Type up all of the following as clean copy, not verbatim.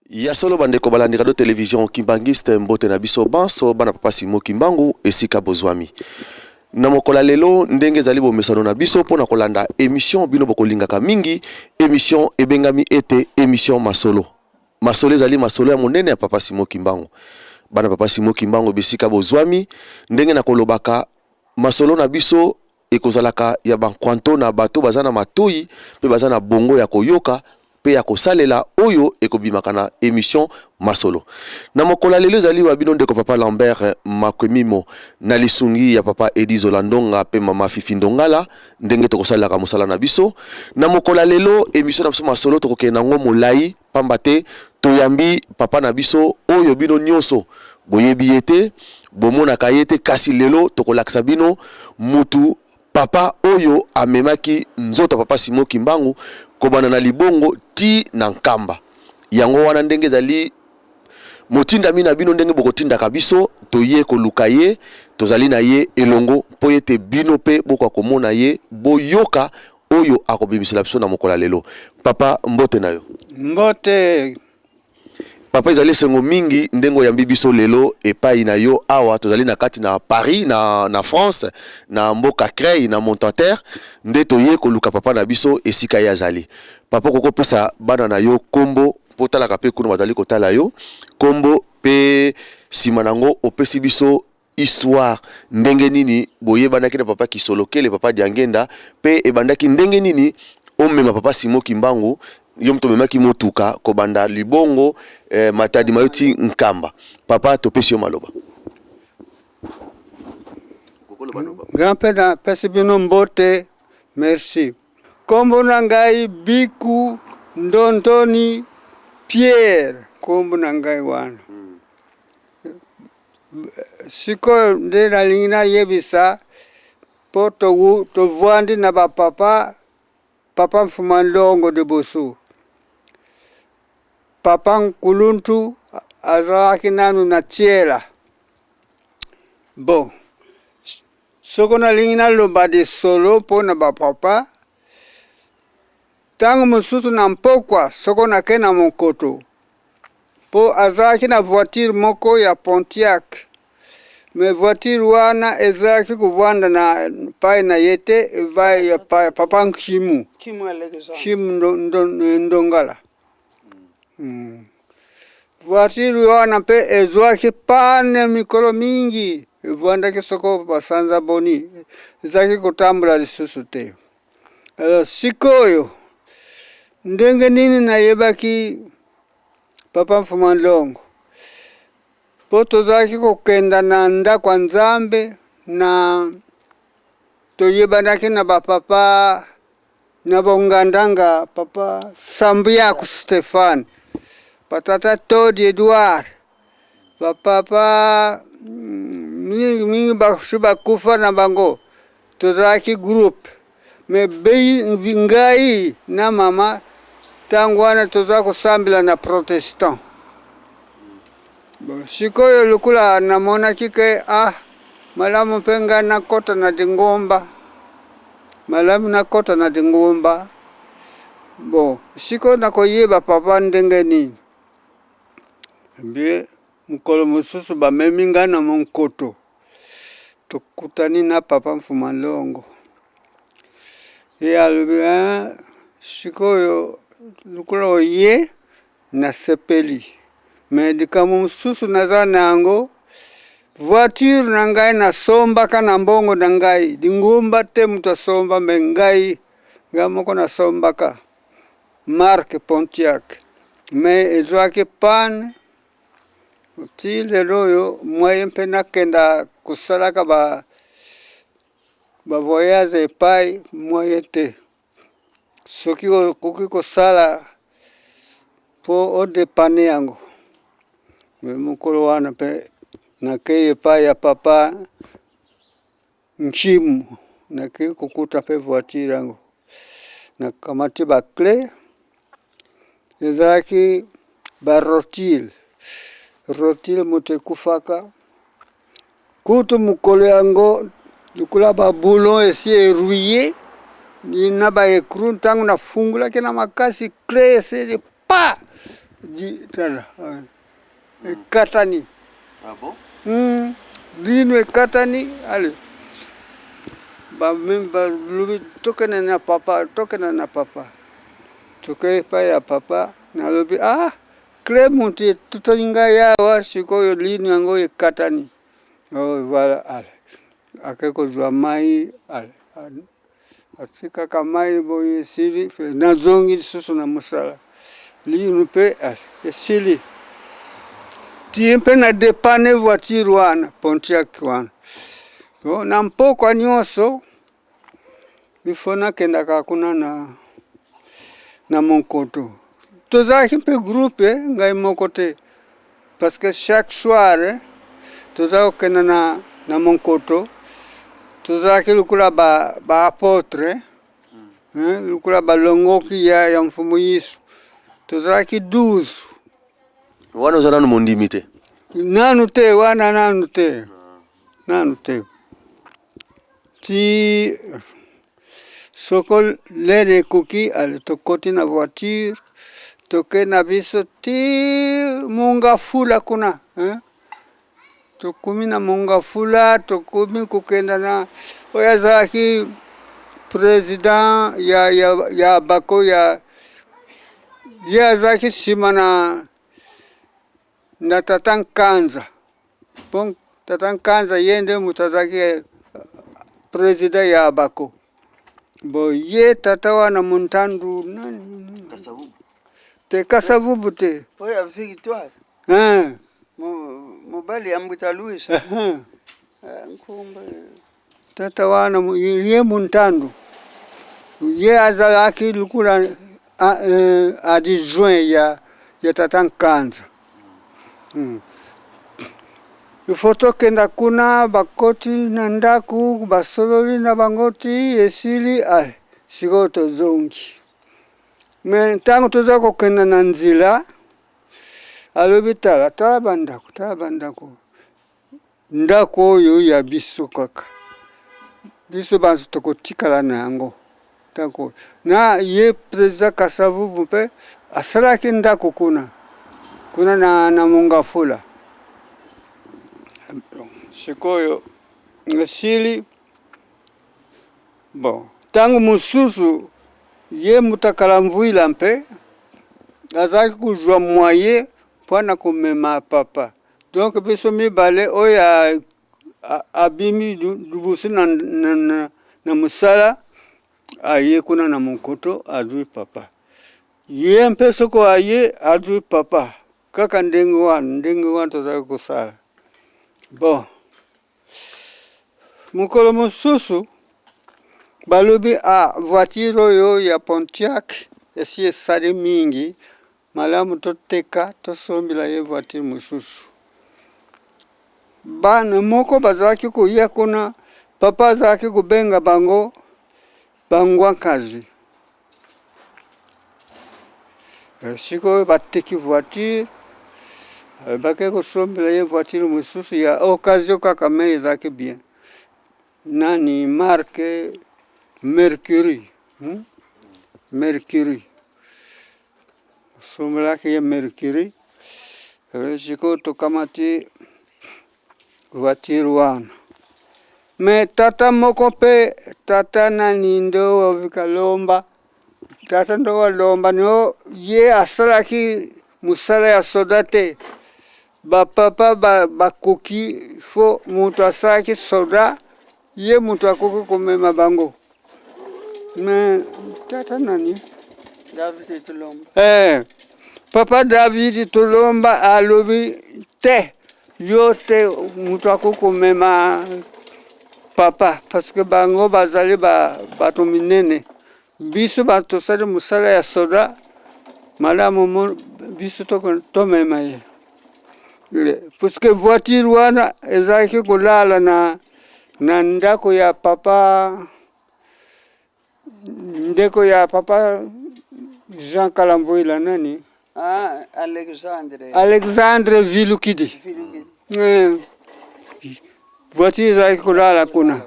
Ya solo bandeko balandi radio television kimbanguiste, mbote na biso banso bana papa Simon Kimbangu esika bozwami. Na mokolo ya lelo, ndenge ezali bomesano na biso mpo na kolanda emission bino bokolingaka mingi, emission ebengami ete emission masolo. Masolo ezali masolo ya monene ya papa Simon Kimbangu. Bana papa Simon Kimbangu bisika bozwami, ndenge na kolobaka masolo na biso ekozalaka ya bankwanto na bato baza na matoyi mpe baza na bongo ya koyoka mpe ya kosalela oyo ekobimaka na emission masolo. Na mokolo ya lelo ezali wa bino ndeko papa Lambert Makwemimo na lisungi ya papa Edi Zola Ndonga mpe mama Fifi Ndongala, ndenge tokosalelaka mosala na biso. Na mokolo ya lelo emission na biso masolo tokokende yango molai, pamba te toyambi papa na biso oyo bino nyonso boyebi ye te, bomonaka ye te, kasi lelo tokolakisa bino mutu papa oyo amemaki nzoto ya papa Simon Kimbangu kobanda na libongo ti na Nkamba. Yango wana ndenge ezali motindami na bino, ndenge bokotindaka biso, toye koluka ye, tozali na ye elongo mpo ete bino mpe bokoka komona ye, boyoka oyo akobimisela biso na mokolo ya lelo. Papa, mbote na yo. Mbote. Papa, ezali esengo mingi ndenge oyambi biso lelo epai na yo awa. Tozali na kati na Paris na France, na mboka Creil, na Montanterre, nde toye koluka papa na biso esika ye azali. Papa, okoki kopesa bana na yo kombo mpo otalaka mpe kuna bazali kotala yo, kombo mpe nsima nango opesi biso histoire ndenge nini boyebanaki na papa Kisolokele, papa Diangenda, mpe ebandaki ndenge nini omema papa Simon Kimbangu, yo moto omemaki motuka kobanda Libongo, Matadi mayo ti Nkamba. Papa, topesi yo maloba. Nga mpe napesi bino mbote, merci. Kombo na ngai Biku Ndontoni Pierre, kombo na ngai wana. Sikoyo nde nalingi nayebisa mpo tovandi na bapapa, papa Mfuma Ndongo liboso. Papa Nkuluntu azalaki nanu na Tiela. Bon, soko nalingi naloba lisolo mpo na bapapa, ntango mosusu na mpokwa soko nake na Monkoto, mpo azalaki na voiture moko ya Pontiac, me voiture wana ezalaki kovanda na pai na ye te, epai ya papa Nkimu Nkimu Ndongala. Voiture wana mpe ezwaki pane mikolo mingi, evandaki soko basanza boni, ezalaki kotambola lisusu te. Alors sikoyo ndenge nini nayebaki papa Mfuma Ndongo? Mpo tozalaki kokenda na ndako ya Nzambe na toyebanaki na bapapa na bongandanga, papa Sambuyaku Stéphane, patata Todi Edouard, bapapa mingi mingi basi bakufa na bango, tozalaki groupe. Me bei ngai na mama ntango wana toza kosambela na protestant. Bon, sikoyo lokola namonaki ke ah, malamu mpe ngai nakota na lingomba, malamu nakota na lingomba. Bon, sikoyo nakoyeba papa ndenge nini? Mpe mokolo mosusu bamemi ngai na monkoto, tokutani na papa Mfuma Longo. Ye alobi sikoyo lokola oye nasepeli, me likambo mosusu naza na yango, voiture na ngai nasombaka na mbongo na ngai, lingomba te moto asomba, me ngai ngai moko nasombaka marque Pontiac, me ezwaki panne ti lelo oyo moyen mpe nakenda kosalaka ba ba voyage epai moyen te. Soki okoki kosala mpo odepane yango. Me mokolo wana mpe nakei epai ya papa Nkimu, nakei kokuta mpe voiture yango, nakamati ba cle ezalaki ba rotule, rotule moto ekufaka kutu mokolo yango lokola ba boulon esi erouille na ba ecrou, ntango nafungolaki na makasi cle esili pa! Di tala ekatani. Ah bon? Lino ekatani ale balobi tokende na papa, tokende na papa. Toke epai ya papa, nalobi ah clé mutu etutani ngai awa, sikoyo lino yango ekatani. Oh, voilà, ale ake kozwa mai, ale atikaka mai boye esili, nazongi lisusu na mosala, lino mpe esili ti mpe na dépanner voiture wana Pontiac wana. Bon, na mpokwa nyonso il faut nakendaka kuna na Monkoto. Tozalaki mpe groupe, ngai moko te, parce que chaque soir toza kokenda na Monkoto. Tozalaki lokola ba apôtre, lokola balongoki ya Mfumu Yesu. Tozalaki 12. Wana oza nanu mondimi te? Nanu te, wana nanu te, nanu te. Ti soko l'heure ekoki, ale tokoti na voiture, toke na biso ti Mongafula kuna, hein? Tokomi na Mongafula, tokomi kokenda na oyo azalaki président ya bako ya ye, azalaki nsima na tata Nkanza. Bon, tata Nkanza ye nde moto azalaki président ya bako. Bon, ye tata wana Montandu nani te, Kasavubu te. Oyo ya Victoire? Hein. Mobali ya Mbuta Louis. Nkumba. Tata wana ye Montandu, ye azalaki lokola adjoint ya tata Nkanza. Il faut tokenda kuna, bakoti na ndako, basololi na bango ti esili. Sikoyo tozongi, me ntango toza kokenda na nzela, alobi: "Tala, tala bandako, tala bandako, ndako oyo ya biso kaka, biso banso tokotikala na yango." Ndako na ye président Kasavubu mpe asalaki ndako kuna kuna na Mongafula. Sikoyo esili. Bon, ntango mosusu ye mutakala mvwila mpe azalaki kozwa moyen mpona komema papa. Donc biso mibale oyo abimi liboso na mosala, aye kuna na Monkoto, azwi papa. Ye mpe soko aye, azwi papa kaka ndenge wana, ndenge wana tozalaki kosala. Bon, mokolo mosusu balobi: "A voiture oyo ya Pontiac esi esali mingi, malamu toteka, tosombela ye voiture mosusu." Bana moko bazalaki koya kuna, papa azalaki kobenga bango bangwankazi. Sikoyo bateki voiture, bake kosombela ye voiture mosusu ya occasion kaka, me ezalaki bien, nani, marque Mercury, Mercury. Sombelaki ye Mercury. Sikoyo tokamati voiture wana. Me tata moko mpe, tata nani nde Kalomba, tata nde Kalomba no, ye asalaki mosala ya soda te. Bapapa bakoki fo moto asalaki soda, ye moto akoki komema bango. Me tata nani? David Tulomba. Papa David Tulomba alobi: "Te, yo te moto akoki komema papa, parce que bango bazali bato minene. Biso bato tosali mosala ya soda, malamu biso tomema ye." Puisque voiture wana ezalaki kolala na ndako ya papa, ndeko ya papa Jean Kalamvuila, nani? Ah, Alexandre. Alexandre Vilukidi. Vilukidi. Voiture ezalaki kolala kuna.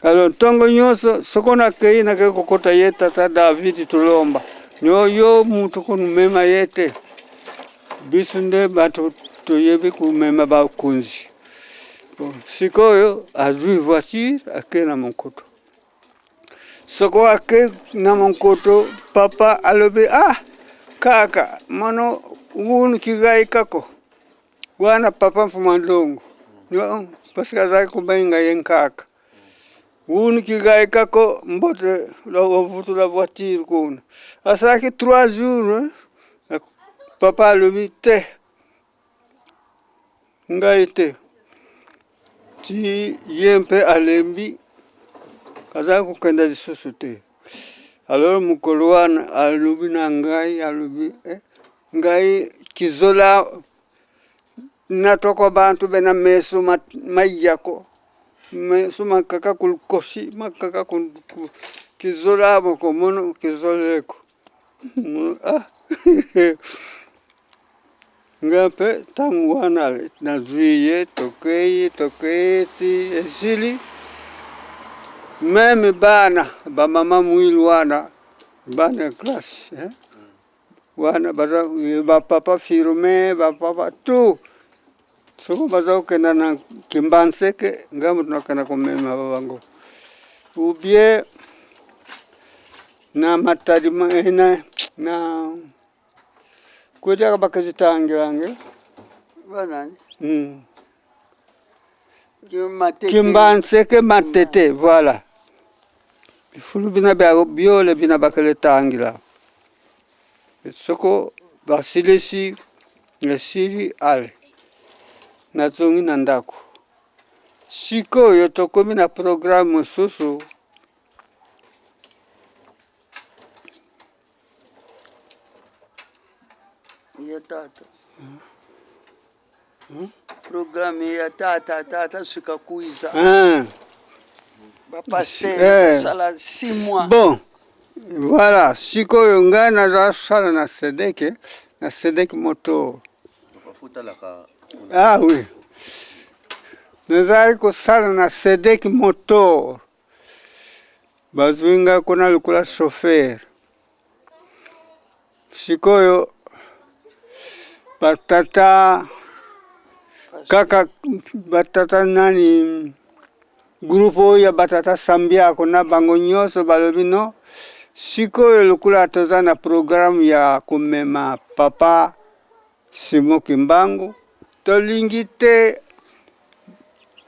Alors ntongo nyonso soko nakei, nakei kokota ye tata David Tulomba: "Nyo yo mutu konumema ye te." Biso nde bato toyebi komema bakonzi. Bon, sikoyo azwi voiture ake na Monkoto. Soko ake na Monkoto, papa alobi ah kaka mono wunu kigai kako wana papa Mfuma Ndongo parce que azalaki kobenga ye nkaka wunu kigai kako mbote ovutula voiture kuna asalaki 3 jours papa alobi te ngai te ti ye mpe alembi azalaki kokenda lisusu te alors mokolo wana alobi na ngai alobi eh, ngai kizola natoko bantu bena meso maiyako meso makaka kulukosi makaka kizola boko mono kizoleko ah. Nga mpe ntango wana nazwi ye tokei tokei ti esili meme bana bamama mwilu wana bana ya classe eh? Wana baza bapapa firme bapapa tout soko baza kokenda na Kimbanseke ngai moto nakenda komema bango ou bien na Matadi eh, na, na kwetaka bakezitange bange banani Kimbanseke Matete voilà bifulu bina bya byole bina bakeletangila soko basilisi esili ale nazongi na ndako sikoyo tokomi na programme mosusu. Ya tata programme ya tata tata sika kuiza bapaster basala 6 mois. Bon voilà, sikoyo ngai nazasala na sedeke na sedeke moto. Ah oui, nazali kosala na sedeke motor, bazwi ngai kuna lokola chauffeur. Sikoyo batata kaka batata nani groupe oyo ya batata sambiako na bango nyonso balobi no sikoyo lokola toza na programme ya komema papa Simon Kimbangu tolingi te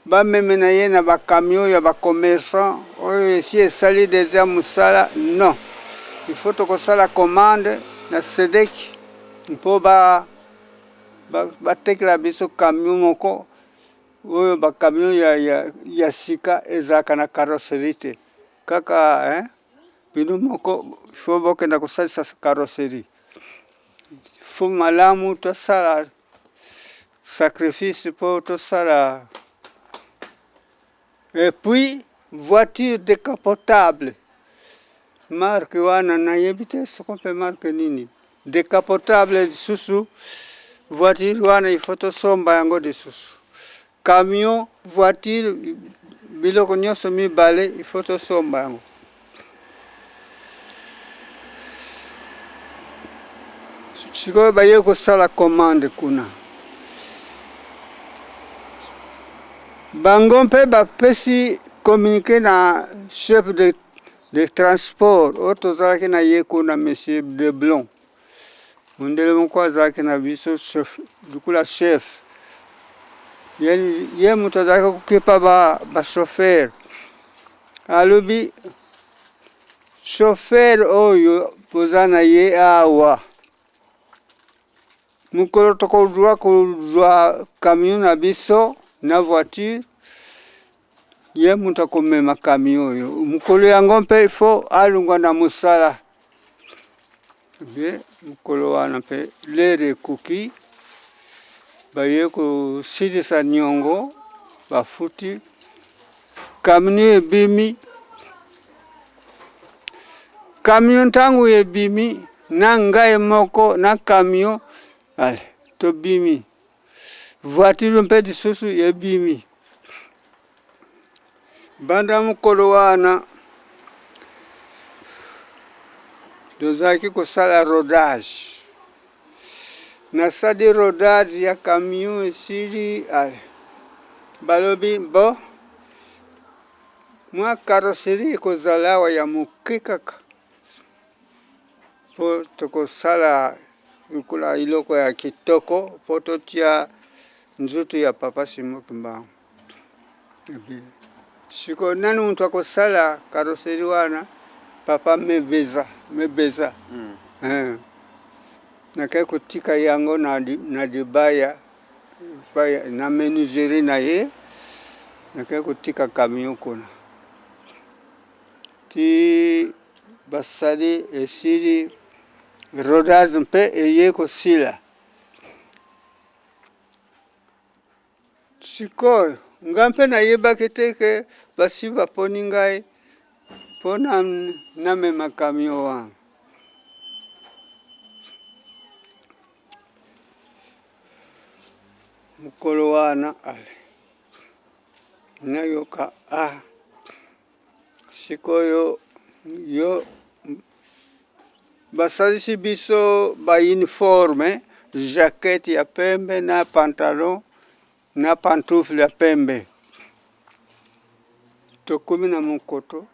bameme na ye na bacamion ya bacommerçant oyo esi esali deja mosala. Non, il faut tokosala commande na sedeki mpo batekela biso camion moko oyo bacamion ya sika ezalaka na carrosserie te kaka hein? Bino moko faut bokenda kosalisa carrosserie, faut malamu tosala sacrifice mpo tosala. Et puis voiture décapotable marque wana nayebi te soko mpe marque nini décapotable lisusu voiture wana il faut tosomba yango lisusu camion voiture biloko nyonso mibale il faut tosomba yango. Sikoyo baye kosala commande kuna bango mpe bapesi communiqué na chef de transport oyo tozalaki na ye kuna monsieur Deblon mondele moko azalaki na biso chef lokola chef ye moto azalaki kokipa bachauffeur ba alobi chauffeur oyo boza na ye awa mokolo tokozwa kozwa camion na biso na voiture ye moto akomema camion oyo mokolo yango mpe il faut alongwa na mosala mpe mokolo wana mpe lere ekoki baye kosilisa niongo bafuti camion ebimi camion ntango ebimi na ngai moko na camion ale tobimi voiture mpe lisusu ebimi banda mokolo wana tozalaki kosala rodage. Nasali rodage ya camion esili, ale balobi bo mwa carrosserie ekozala awa ya moke kaka mpo tokosala lokola eloko ya kitoko mpo totia nzoto ya papa Simon Kimbangu. Sikoyo nani moto akosala carrosserie wana? Papa Mebeza, Mebeza. Eh. Nakei kotika yango na, na libaya na menuiserie na ye, nakei kotika camion kuna ti basali esili rodage mpe eye kosila. Sikoyo ngai mpe nayebaki te ke basi baponi ngai mpo namema camion wana. Mokolo wana ale nayoka ah, sikoyo yo basalisi biso ba uniforme jaquette ya pembe na pantalon na pantoufle ya pembe. Tokomi na Monkoto,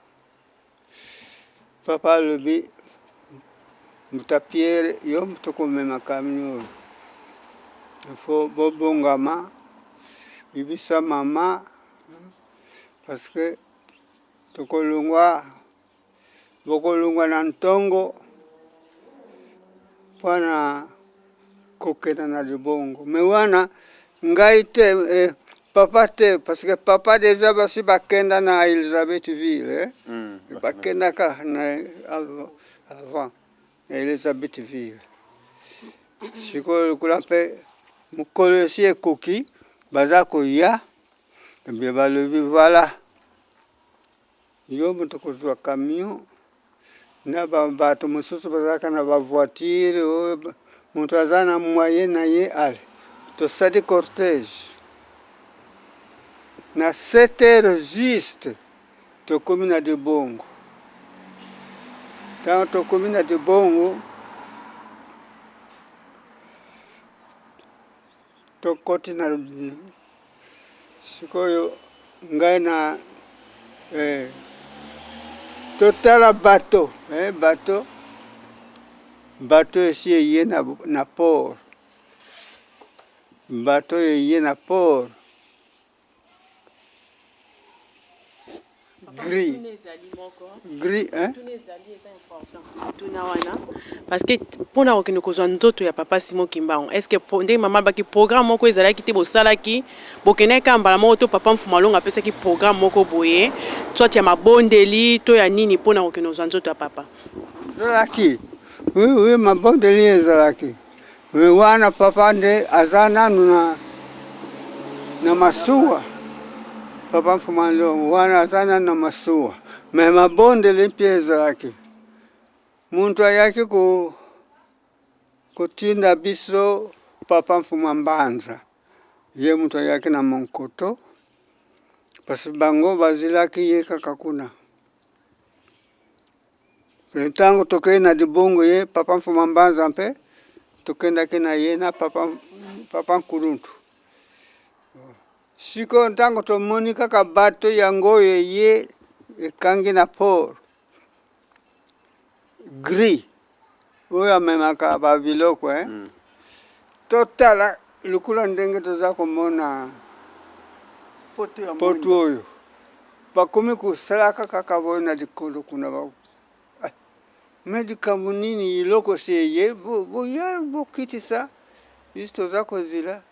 papa alobi mbuta Pierre yo moto okomema camion oyo, il faut bobongama, yebisa mama parce que tokolongwa bokolongwa na ntongo mpona kokenda na libongo me wana ngai te eh, papa te parce que papa deja basi bakenda na Elizabethville eh? Bakendaka na avant na Elizabethville. Sikoyo lokola mpe mokolo esi ekoki baza koya mpe balobi voilà yo moto kozwa camion na bato mosusu bazalaka na ba voiture oyo moto aza na moyen na ye ale tosali cortège na 7 heures juste tokomi na Debongo. Ntango tokomi na Debongo tokoti na sikoyo ngai na eh, totala bato eh, bato bato esi eye na, na port bato eye na port gris gris hein? Tuna wana parce que mpona kokende kozwa nzoto ya papa Simon Kimbangu, est ce que ndenge mama alobaki programme moko ezalaki te, bosalaki bokendaki kaka mbala moko to papa Mfuma Longo apesaki programme moko boye soit ya mabondeli to ya nini mpona kokende kozwa nzoto ya papa? Ezalaki oui, oui, mabondeli ezalaki Mais wana papa nde aza nanu na, na masuwa papa Mfuma Longo wana aza nanu na masuwa me mabondeli mpe ezalaki muntu ayaki ko kotinda biso papa Mfuma Mbanza ye moto ayaki na monkoto parce bango bazilaki ye kaka kuna. Mpe ntango tokei na libongo ye papa Mfuma Mbanza mpe tokendaki na ye na papa, papa Nkuluntu. Sikoyo ntango tomoni kaka bato yango oyo eye ekangi na port gris oyo amemaka ba biloko eh? Totala lokola ndenge toza komona poto oyo bakomi kosalaka kaka boye na likolo kuna ba ah, me likambo nini eloko se eye boya bokitisa biso toza kozila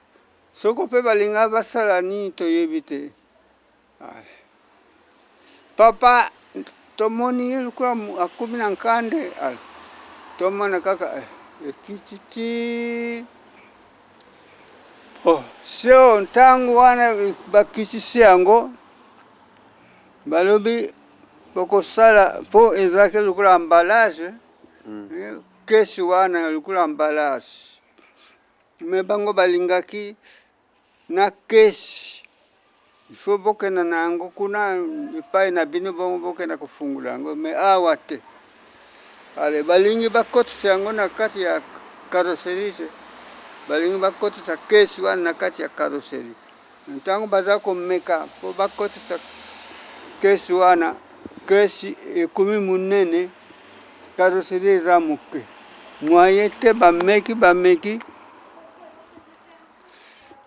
soko mpe balinga basala nini toyebi te ah. Papa tomoni ye lokola akomi na nkande ah, tomona kaka eh, ekiti ti oh, sio ntango wana bakitisi yango balobi bokosala mpo ezalaki lokola emballage kesi wana lokola emballage me bango balingaki na kesi il faut bokenda na yango kuna epai na bino bongo bokenda kofungola yango me awa te ale balingi bakotisa yango na kati ya carrosserie te. Balingi bakotisa kesi wana na kati ya carrosserie. Ntango baza komeka mpo bakotisa kesi wana, kesi ekomi monene, carrosserie eza moke. Moyen te, bameki bameki,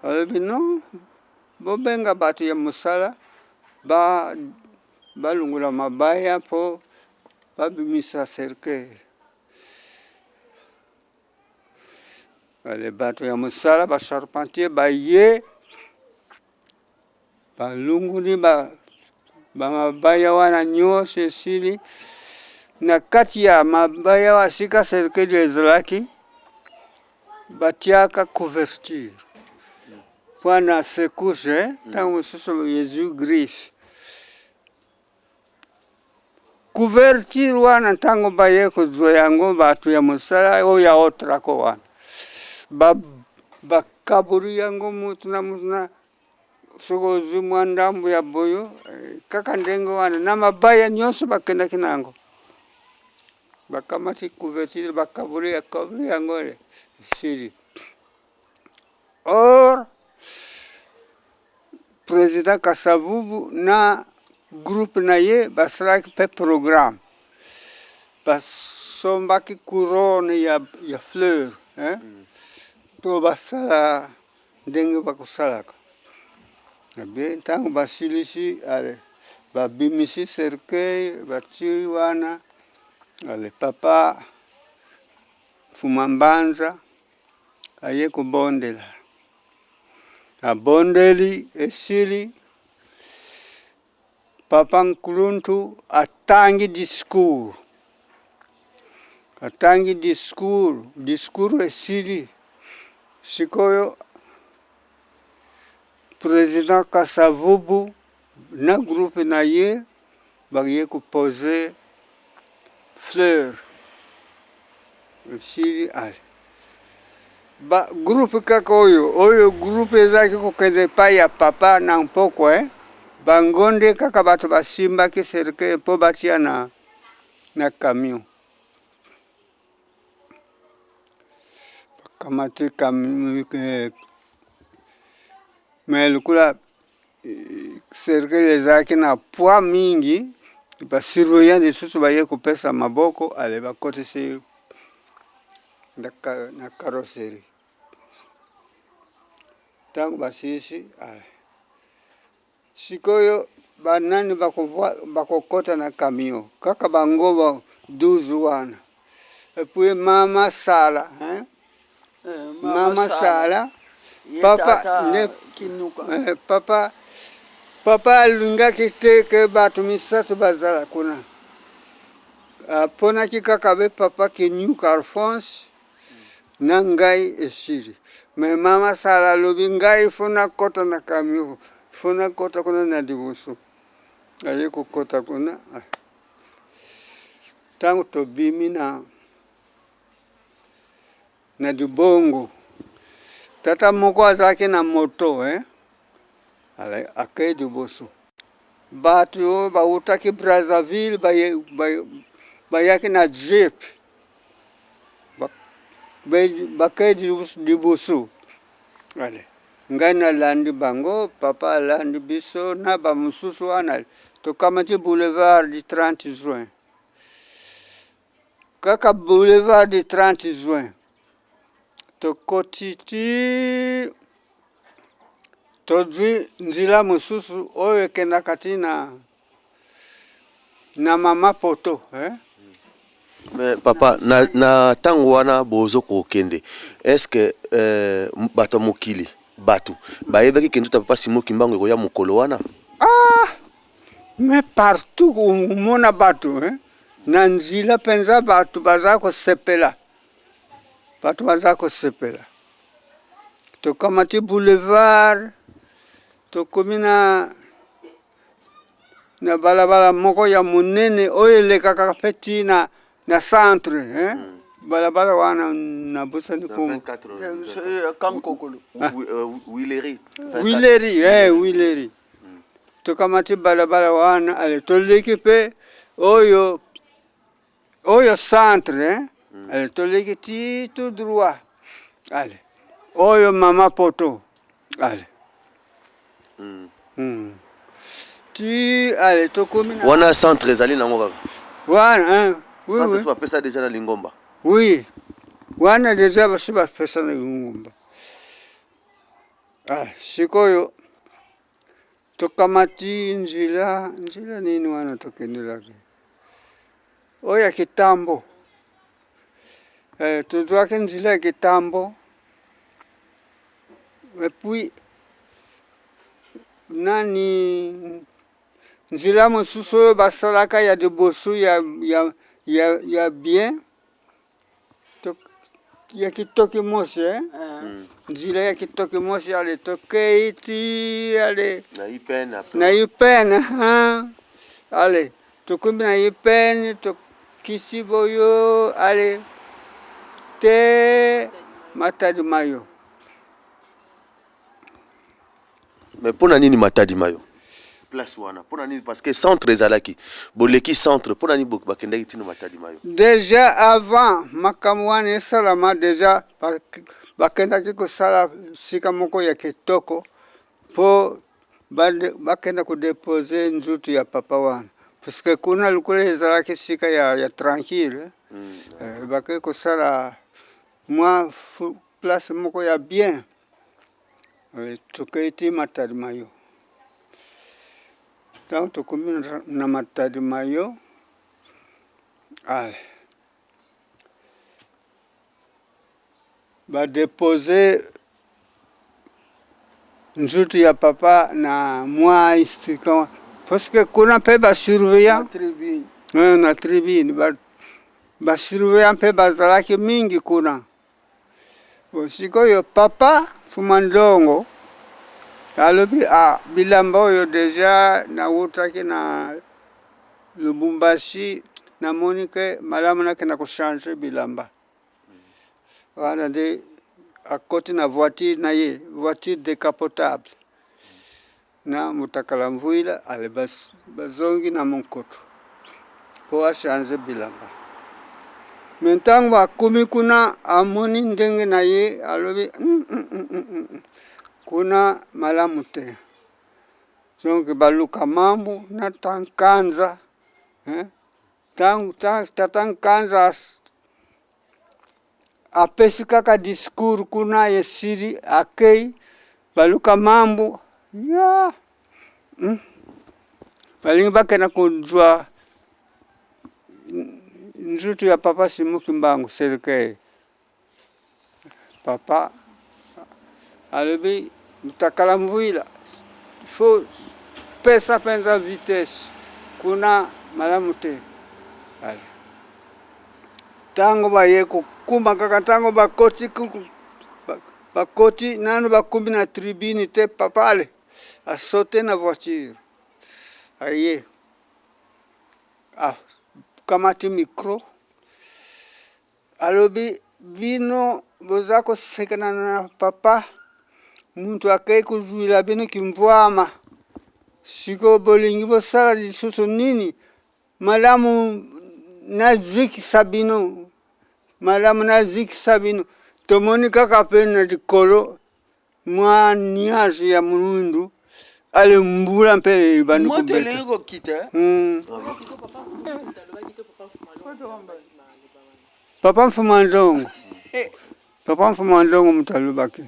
balobi non, bobenga bato ya mosala ba balongola mabaya mpo babimisa cercueil. Ale bato ya mosala ba charpentier baye balunguli ba mabaya wana nyonso esili. Na kati ya mabaya wana sika cercueil ezalaki batiaka couverture mpo na secousse ntango mosusu ezwi griffe. Couverture wana ntango baye kozwa yango bato ya mosala oyo ya Otraco wana bakaboli yango moto na moto na soki ozwi mwa ndambo ya boyo kaka ndenge wana na mabaya nyonso bakendaki na yango bakamati couverture bakaboli bakaboli yango esili. Or President Kasavubu na groupe na ye basalaki mpe programme, basombaki couronne ya, ya fleur hein? Mpo basala ndenge bakosalaka be ntango basilisi ale babimisi cercueil batii wana ale papa Mfuma Mbanza aye kobondela Abondeli esili, papa nkuluntu atangi discours, atangi discours, discours esili, sikoyo president Kasavubu na groupe na ye baye ko poser fleur esili ale ba groupe kaka oyo oyo groupe ezalaki kokende epai ya papa na mpokwa eh? Bango nde kaka bato basimbaki cercueil mpo batia na, na camion. Bakamati camion eh, mais lokola Cercueil ezalaki na poids mingi, ba surveillants lisusu baye kopesa maboko, ale bakotisi na carrosserie. Ntango basilisi, ale sikoyo banani bakokota na camion? Kaka bango ba 12 wana. Et puis mama Sala, hein? Mama Sala, papa ne eh, papa papa alingaki te ke bato misato bazala kuna, aponaki kaka be papa Kenyuka Alphonse na ngai esili. Me mama Sala alobi ngai fo nakota na camion, fo nakota kuna na liboso. Aye kokota kuna, ntango tobimi na na libongo tata moko azalaki na moto eh? Akei liboso bato oyo bawutaki Brazzaville bayaki na jeep bakei liboso ale ngai nalandi bango papa alandi biso na bamosusu wana tokamati boulevard du 30 juin Kaka boulevard du 30 juin tokoti ti tozwi nzela mosusu oyo ekendaka ti na, na mama poto eh? Mais papa na, na ntango wana bozo kokende est ce que euh, bato ya mokili bato bayebaki ke nzoto ya papa Simon Kimbangu ekoya mokolo wana? Ah, mais partout omona bato eh? Na nzila mpenza bato baza kosepela, bato baza kosepela. Tokamati boulevard, tokomi na na balabala moko ya monene oyo elekaka mpe ti na, na centre eh? Balabala wana nabosani kombo. Kankokolo. Wileri. Wileri, eh, Wileri. Tokamati balabala wana ale toleki mpe oyo oyo centre eh? Ale toleki ti tout droit ale Oyo mama poto ale Ti ale tokomi na Wana centre ezali nango kaka. Wana hein? Oui, centre oui. esi bapesa deja na lingomba. Oui, wana deja basi bapesa na lingomba. Ah, sikoyo tokamati nzela, nzela nini wana tokendelaki oyo ya kitambo eh, tozwaki nzela ya kitambo et puis nani nzela mosusu oyo basalaka ya liboso ya, ya, ya, ya bien to, ya kitoki mosi eh? Nzela ya kitoki mosi ale tokei ti ale na IPN après. Na IPN hein? Ale tokomi na IPN, tokisi boyo ale te Matadi Mayo. Mais mpona nini Matadi Mayo place wana? Mpona nini? Parce que centre ezalaki, boleki centre, mpona nini bakendaki ntina Matadi Mayo? Déjà avant makambo wana esalama, déjà bakendaki kosala sika moko ya kitoko mpo bakenda kodepose nzutu ya papa wana, parce que kuna lokola ezalaki sika ya tranquille, eh, bakei kosala mwa place moko ya bien. Eh, tokei ti Matadi Mayo. Ntango tokomi na Matadi Mayo, ale badepose nzutu ya papa na mwa esika, parce que kuna mpe basurveillant tribune. Eh, na tribune basurveillant mpe bazalaki mingi kuna. Bon, sikoyo papa Fuma Ndongo alobi: "A bilamba oyo deja nawutaki na Lubumbashi, namoni ke malamu nakenda kochange bilamba." Wana nde akoti na voiture na ye, voiture décapotable, na Mutakala Mvuila. Ale bazongi na Monkoto mpo achange bilamba. Me ntango akomi kuna, amoni ndenge na ye, alobi: Kuna malamu te." Donc baluka mambu na Tankanza, hein? Ntango tata Nkanza apesi kaka discours kuna, esili, akei, baluka mambu ya Balingi bakenda kozwa nzutu ya papa Simon Kimbangu, cercueil. Papa alobi: "Mutakala Mvuila, faut pesa mpenza vitesse, kuna malamu te." Ale ntango baye kokuma kaka, ntango bakoti, bakoti nano, bakumbi na tribune te, papa ale asote na voiture, aye, akamati micro, alobi: "Bino boza kosekana na papa, muntu akei kozwila bino kimvwama, sikoyo bolingi bosala lisusu nini? Malamu nazikisa bino, malamu nazikisa bino." Tomoni kaka mpe na likolo mwa nuage ya mwindu, ale mbula mpe ebandi moto kobeta. Elingi kokita. Papa Mfuma Ndongo, papa Mfuma Ndongo moto alobaki.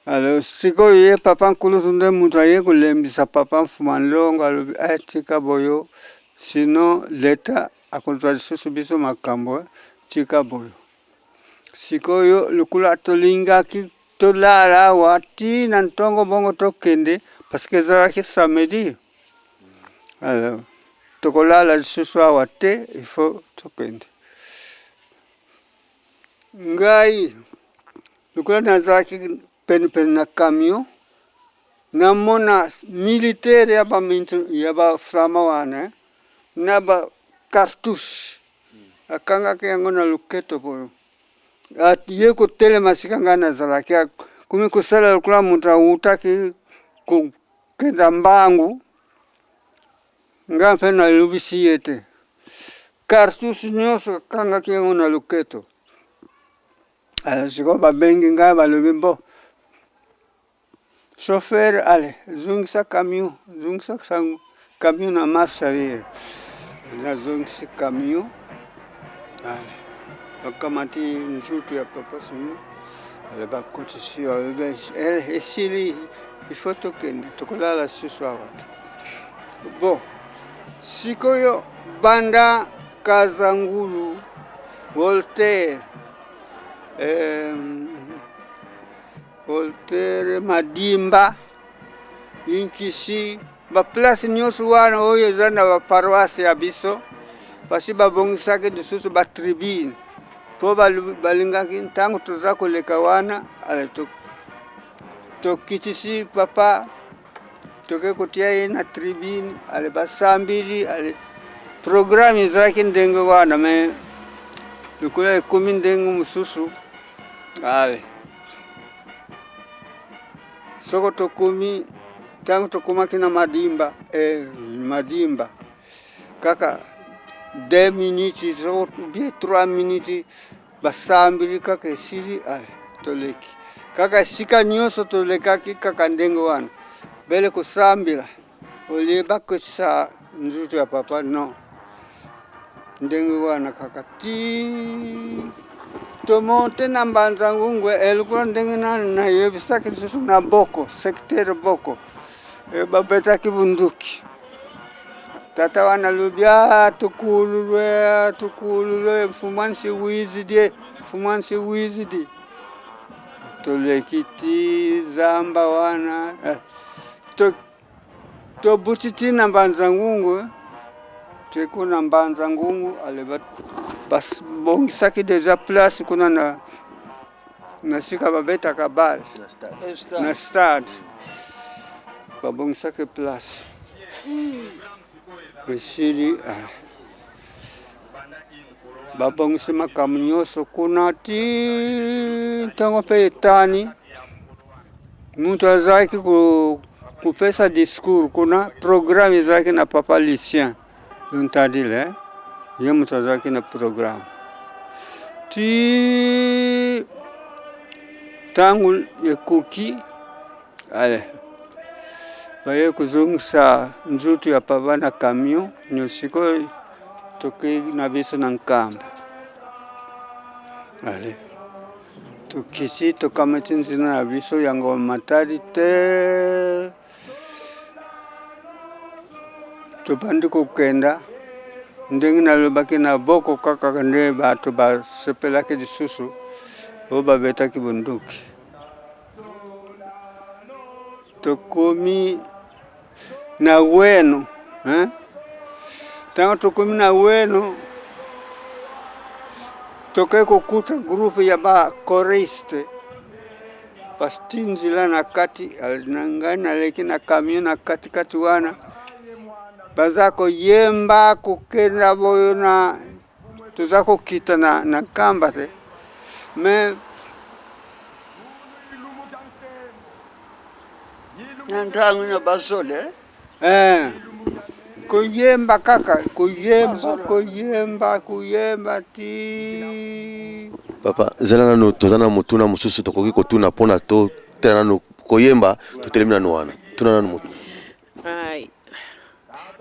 Alors sikoyo ye papa Nkulutu nde moto aye kolembisa papa Mfuma Ndongo, alobi: "Tika boyo, sinon leta akozwa lisusu biso makambo, tika boyo." Sikoyo lokola tolingaki tolala awa ti na ntongo, bongo tokende, parce que ezalaki samedi. Alors tokolala lisusu awa te, il faut tokende. Ngai lokola nazalaki penepene na camion, namona militaire ya bamintu ya baflama wana, eh, na ba cartouche akangaki yango na loketo boyo. Ye kotelema sika ngai nazalaki, komi kosala lokola moto awutaki kokenda mbangu. Ngai mpe nalobisi ye te, cartouche nyonso akangaki yango na loketo. Sikoyo babengi ngai, balobi: "Bo chauffeur, allez, zongisa camion, zongisa camion na marche arrière." Nazongisi camion, allez, bakamati nzutu ya papa Simon, allez, bakotisi, balobi: "Esili, il faut tokende, tokolala susu awa te." Bon, sikoyo banda Kazangulu, Voltaire, Voltaire, Madimba, Inkisi, baplace nyonso wana oyo eza na baparoisse ya biso, basi babongisaki lisusu batribune mpo balingaki ntango toza koleka wana. Allez, tokitisi papa, toke kotia ye na tribune. Allez, basambili. Allez, programme ezalaki ndenge wana, mais lokola ekomi ndenge mosusu. Allez, soko tokomi, ntango tokomaki na Madimba, Madimba kaka 2 minutes soko bien 3 minutes, basambili kaka, esili. Allez, toleki kaka esika nyonso, tolekaki kaka ndenge wana, bele kosambela olie bakotisa nzutu ya papa. Non, ndenge wana kaka ti tomonte na Mbanza Ngungu. Elikola ndenge nani nayebisaki lisusu na Boko, secteur Boko, babetaki bunduki. Tata wana alobi: "A tukululwe, tukululwe, mfumu nsi die, mfumu nsi wizidi." Toleki ti zamba wana, tobuti ti na Mbanza Ngungu. Teku na Mbanza Ngungu, allez, babongisaki déjà place kuna na sika babetaka balle na stade, babongisaki place, esili. Babongisi makambo nyonso kuna ti ntango mpe etani. Mutu azalaki kopesa discours kuna, programme ezalaki na papa Lucien Luntadila. Ye moto azalaki na programme ti ntango ekoki. Allez, baye kozongisa nzutu ya papa na camion. Nyo sikoyo tokei na biso na Nkamba. Allez, tokiti, tokamati nzela na biso yango Matadi te, tobandi kokenda ndenge nalobaki na Boko kaka nde bato basepelaki lisusu oyo babetaki bunduki. Tokomi na Weno, hein? Ntango tokomi na Weno, tokei kokuta groupe ya bachoristes basti nzela na kati. Na ngai naleki na camion na katikati wana, baza koyemba, kokenda boyo na toza kokita na Nkamba te, mais Na ntango na basole. Koyemba kaka, koyemba, koyemba, koyemba ti Papa, zela nano, toza na motuna mosusu tokoki kotuna mpona totela nano koyemba. Totelemi nano wana, tuna nano motu. Ai.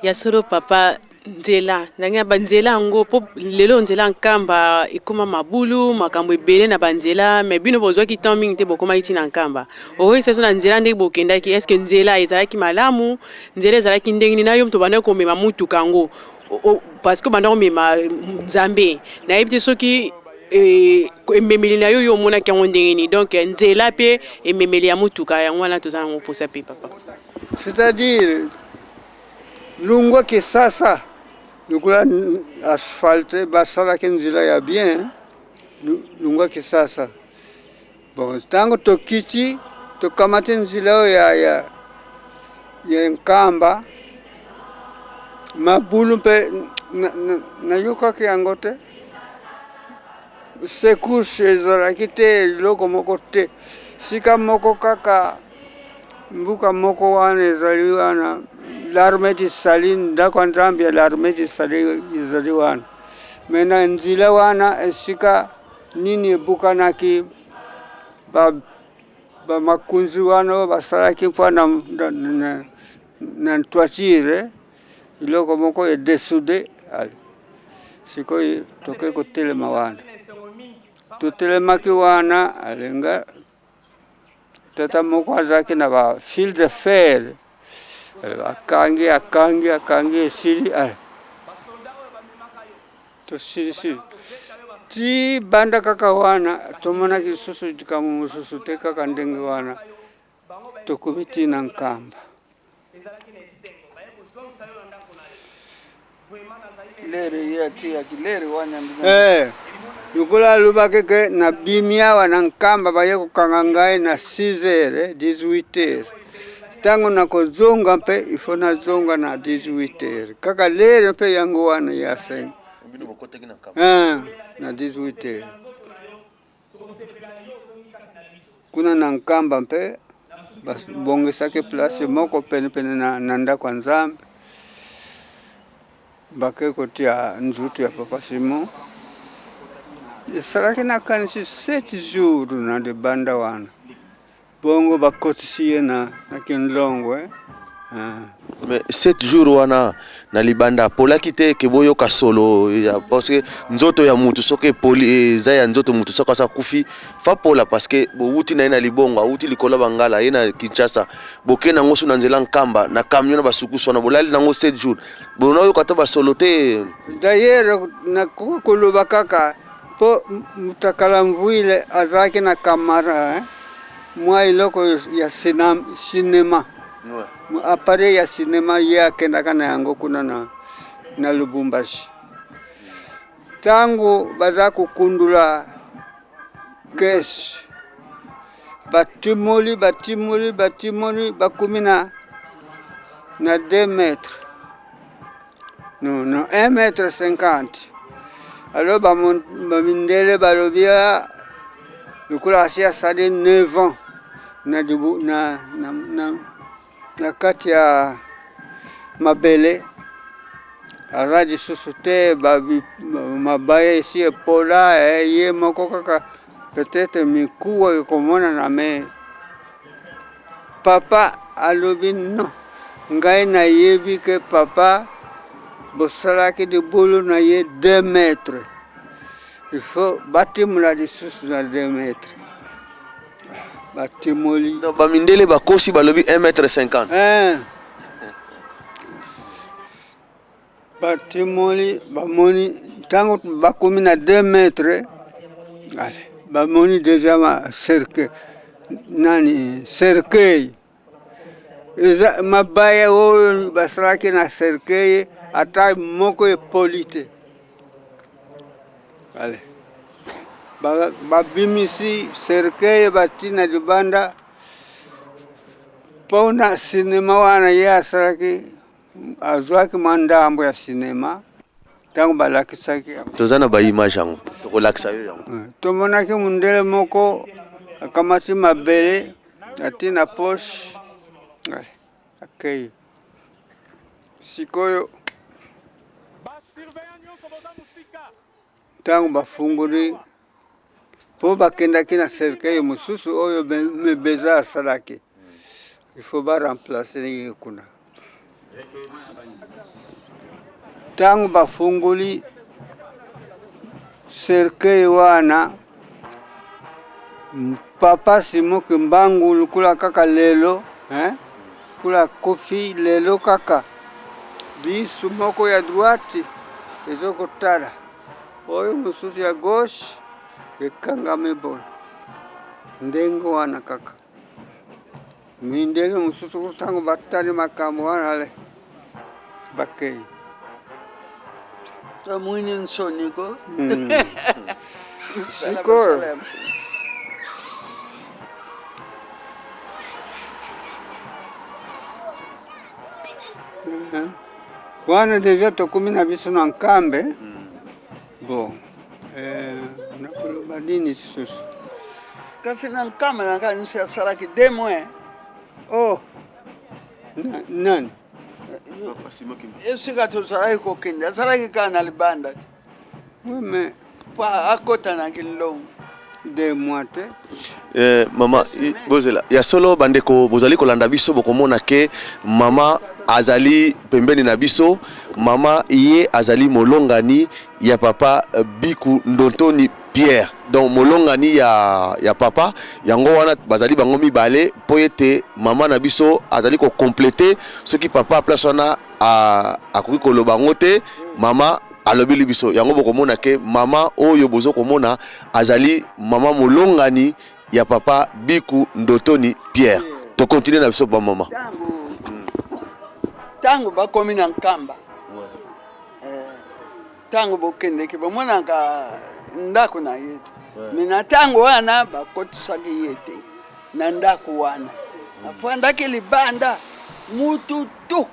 Ya solo papa, nzela ndenge ya banzela yango, mpo lelo nzela ya Nkamba ekóma mabulu, makambo ebele na banzela. Mais bino bozwaki temps mingi te, bokomaki ntina Nkamba. Okoyebisa biso na nzela ndenge bokendaki, est-ce nzela ezalaki malamu? Nzela ezalaki ndenge nini? Na yo moto obandaki komema mutuka yango, parce que obanda komema Nzambe, nayebi te soki ememeli na yo, yo omonaki yango ndenge nini? Donc nzela mpe ememeli ya mutuka yango wana, toza yango mposa mpe, papa. C'est-à-dire longwa Kisasa, lokola asphalte, basalaki nzela ya bien longwa Kisasa. Bon, ntango tokiti, tokamati nzela oyo ya Nkamba, mabulu mpe nayokaki yango te, secousse ezalaki te, eloko moko te. Sika moko kaka, mbuka moko wana ezali wana, l'armée du salut, ndako ya Nzambe ya l'armée du salut ezali wana. Mais na nzela wana, esika nini ebukanaki. Ba ba makunzi wana oyo basalaki mpo na, na, na, na toiture eloko moko edesoude. Ale sikoyo tokoki kotelema wana, totelemaki wana alenga tata moko azalaki na ba fil de fer akangi akangi akangi esili ale Tosilisi ti banda kaka wana tomonaki lisusu likambo mosusu te kaka ndenge wana tokomi ti na Nkamba. Lere ye atiyaki lere wana eh, lokola alobaki ke nabimi awa na Nkamba baye kokanga ngai na 6 heures 18 heures ntango nakozonga mpe ifo nazonga na 18 heures kaka lere mpe yango wana ya 5 eh, na 18 heures kuna na Nkamba mpe babongisaki place moko penepene na, na ndako ya Nzambe bake kotia nzutu ya papa Simon esalaki nakanisi 7 jours na libanda wana Bongo bakotisi ye na, na kinlongo eh? Ah. Mais 7 jours wana na libanda apolaki te ke boyoka solo ya parce que nzoto ya mutu soki epoli eza ya nzoto mutu soki asa kufi fa pola parce que bowuti na ye na libongo awuti likolo ya bangala ye na Kinshasa boke nango so na nzela Nkamba na camion na basukusu wana bolali nango 7 jours bonayoka ata basolo te. D'ailleurs nakoki koloba kaka Po Mutakala Mvuile azalaki na camara hein? Mwa eloko ya cinema appareil ya cinema ye akendaka na yango kuna na, na Lubumbashi. Ntango baza kokundula kesi batimoli batimoli batimoli bakomi na na 2 mètres Non, non, 1 mètre 50. Alors ba mindele balobi ah, lokola asi asali 9 ans na, na, na, na, na kati ya mabele aza lisusu te mabaya esi epola eh, ye moko kaka peut-être mikuwa ekomonana me Papa alobi non ngai nayebi ke papa bosalaki libulu na ye 2 mètres il faut batimola lisusu na 2 mètres batimoli. Donc ba mindele bakosi balobi 1 mètre 50. Eh. Batimoli bamoni ntango bakomi na 2 mètres allez, bamoni deja ma cercueil nani cercueil eza mabaya oyo basalaki na cercueil ata moko epoli te allez babimisi cercueil bati na libanda mpona sinema wana ye asalaki Azwaki mwa ndambo ya sinema ntango balakisaki yango. Toza na ba image yango, tokolakisa yo yango. Eh, tomonaki mondele moko akamati mabele ati na poche akei. Sikoyo ntango bafungoli mpo bakendaki na cercueil mosusu oyo mebeza asalaki il faut ba remplacer ye kuna ntango bafungoli cercueil wana papa Simon Kimbangu lokola kaka lelo hein? kula kofi lelo kaka lisu moko ya droite ezokotala Oyo mosusu ya gauche ekangami boye ndenge wana kaka. Mindele mosusu ntango batali makambo wana ale bakei. Amwini nsoni ko. Sikoyo Wana deja tokomi na biso na Nkambe. Bon, eh, nakoloba nini lisusu? Kasi na Nkambe nakanisi asalaki deux mois. Oh, na, nani? Esika tozalaki kokende azalaki kaka na libanda te. Oui, mais Po akota na Kinlongo. 2 mois te. Mama, bozela ya solo. Bandeko bozali kolanda biso, bokomona ke mama azali pembeni na biso. Mama ye azali molongani ya papa Biku Ndontoni Pierre, donc molongani ya papa. Yango wana bazali bango mibale, mpo ete mama na biso azali kocompléter soki papa place wana akoki koloba yango te. Mama alobeli biso yango. Bokomona ke mama oyo bozo komona azali mama molongani ya papa Biku Ndotoni Pierre. Tocontinuer na biso, bamama. Ntango bakomi na Nkamba, ntango bokendeki, bomonaka ndako na ye te. Me na ntango wana bakotisaki ye te na ndako wana, afandaki libanda. Mutu tu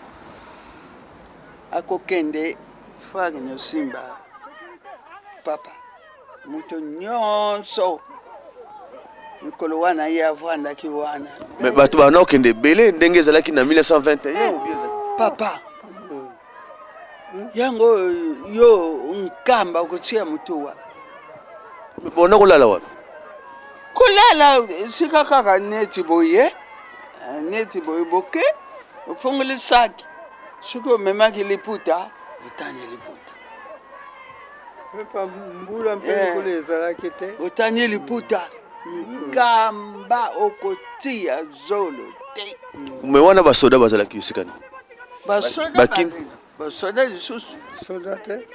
akokende frère nyosimba papa, moto nyonso mikolo wana ye avandaki wana. Me bato bana okende ebele ndenge ezalaki na 1921 ou bien Papa, yango yo Nkamba okotia motu wapi? Bona kolala wapi? Kolala esika kaka neti boye, neti boye, boke ofongoli saki, soki omemaki liputa, otani liputa. Pepa mbula mpe likolo ezalaki te. Otani liputa. Nkamba okotia zolo te. Me wana basoda bazalaki esika nini? Basoda basoda lisusu. Soda te,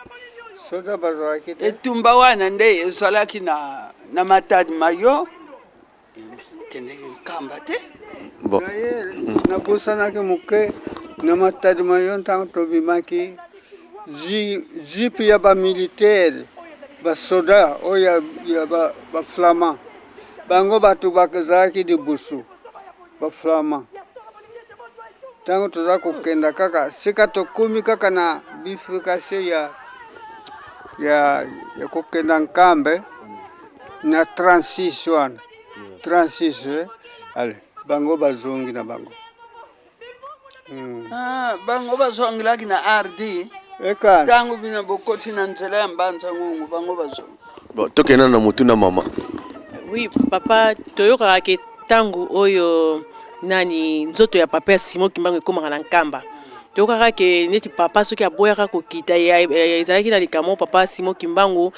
soda bazalaki te. Etumba wana nde ezalaki na Matadi Mayo, kendeki Nkamba te. Bon. Naye nabosanaki moke na Matadi Mayo, ntango tobimaki, jeep ya bamilitaire, basoda oyo ya baflamand, bango bato bazalaki liboso, baflamand. Ntango toza kokenda, kaka sika tokomi kaka na bifurcation ya kokenda Nkambe na 36 wana, 36, ale bango bazongi na bango. Ah, bango bazongelaki na rd. Eka. Ntango bino bokoti na nzela ya Mbanza Ngungu, bango bazongi. Bon, tokenda na motu na mama. Oui papa, toyokaka ke ntango oyo nani, nzoto ya papa ya Simon Kimbangu ekomaka na Nkamba, toyokaka ke neti papa soki aboyaka kokita, ezalaki na likambo. Papa Simon Kimbangu,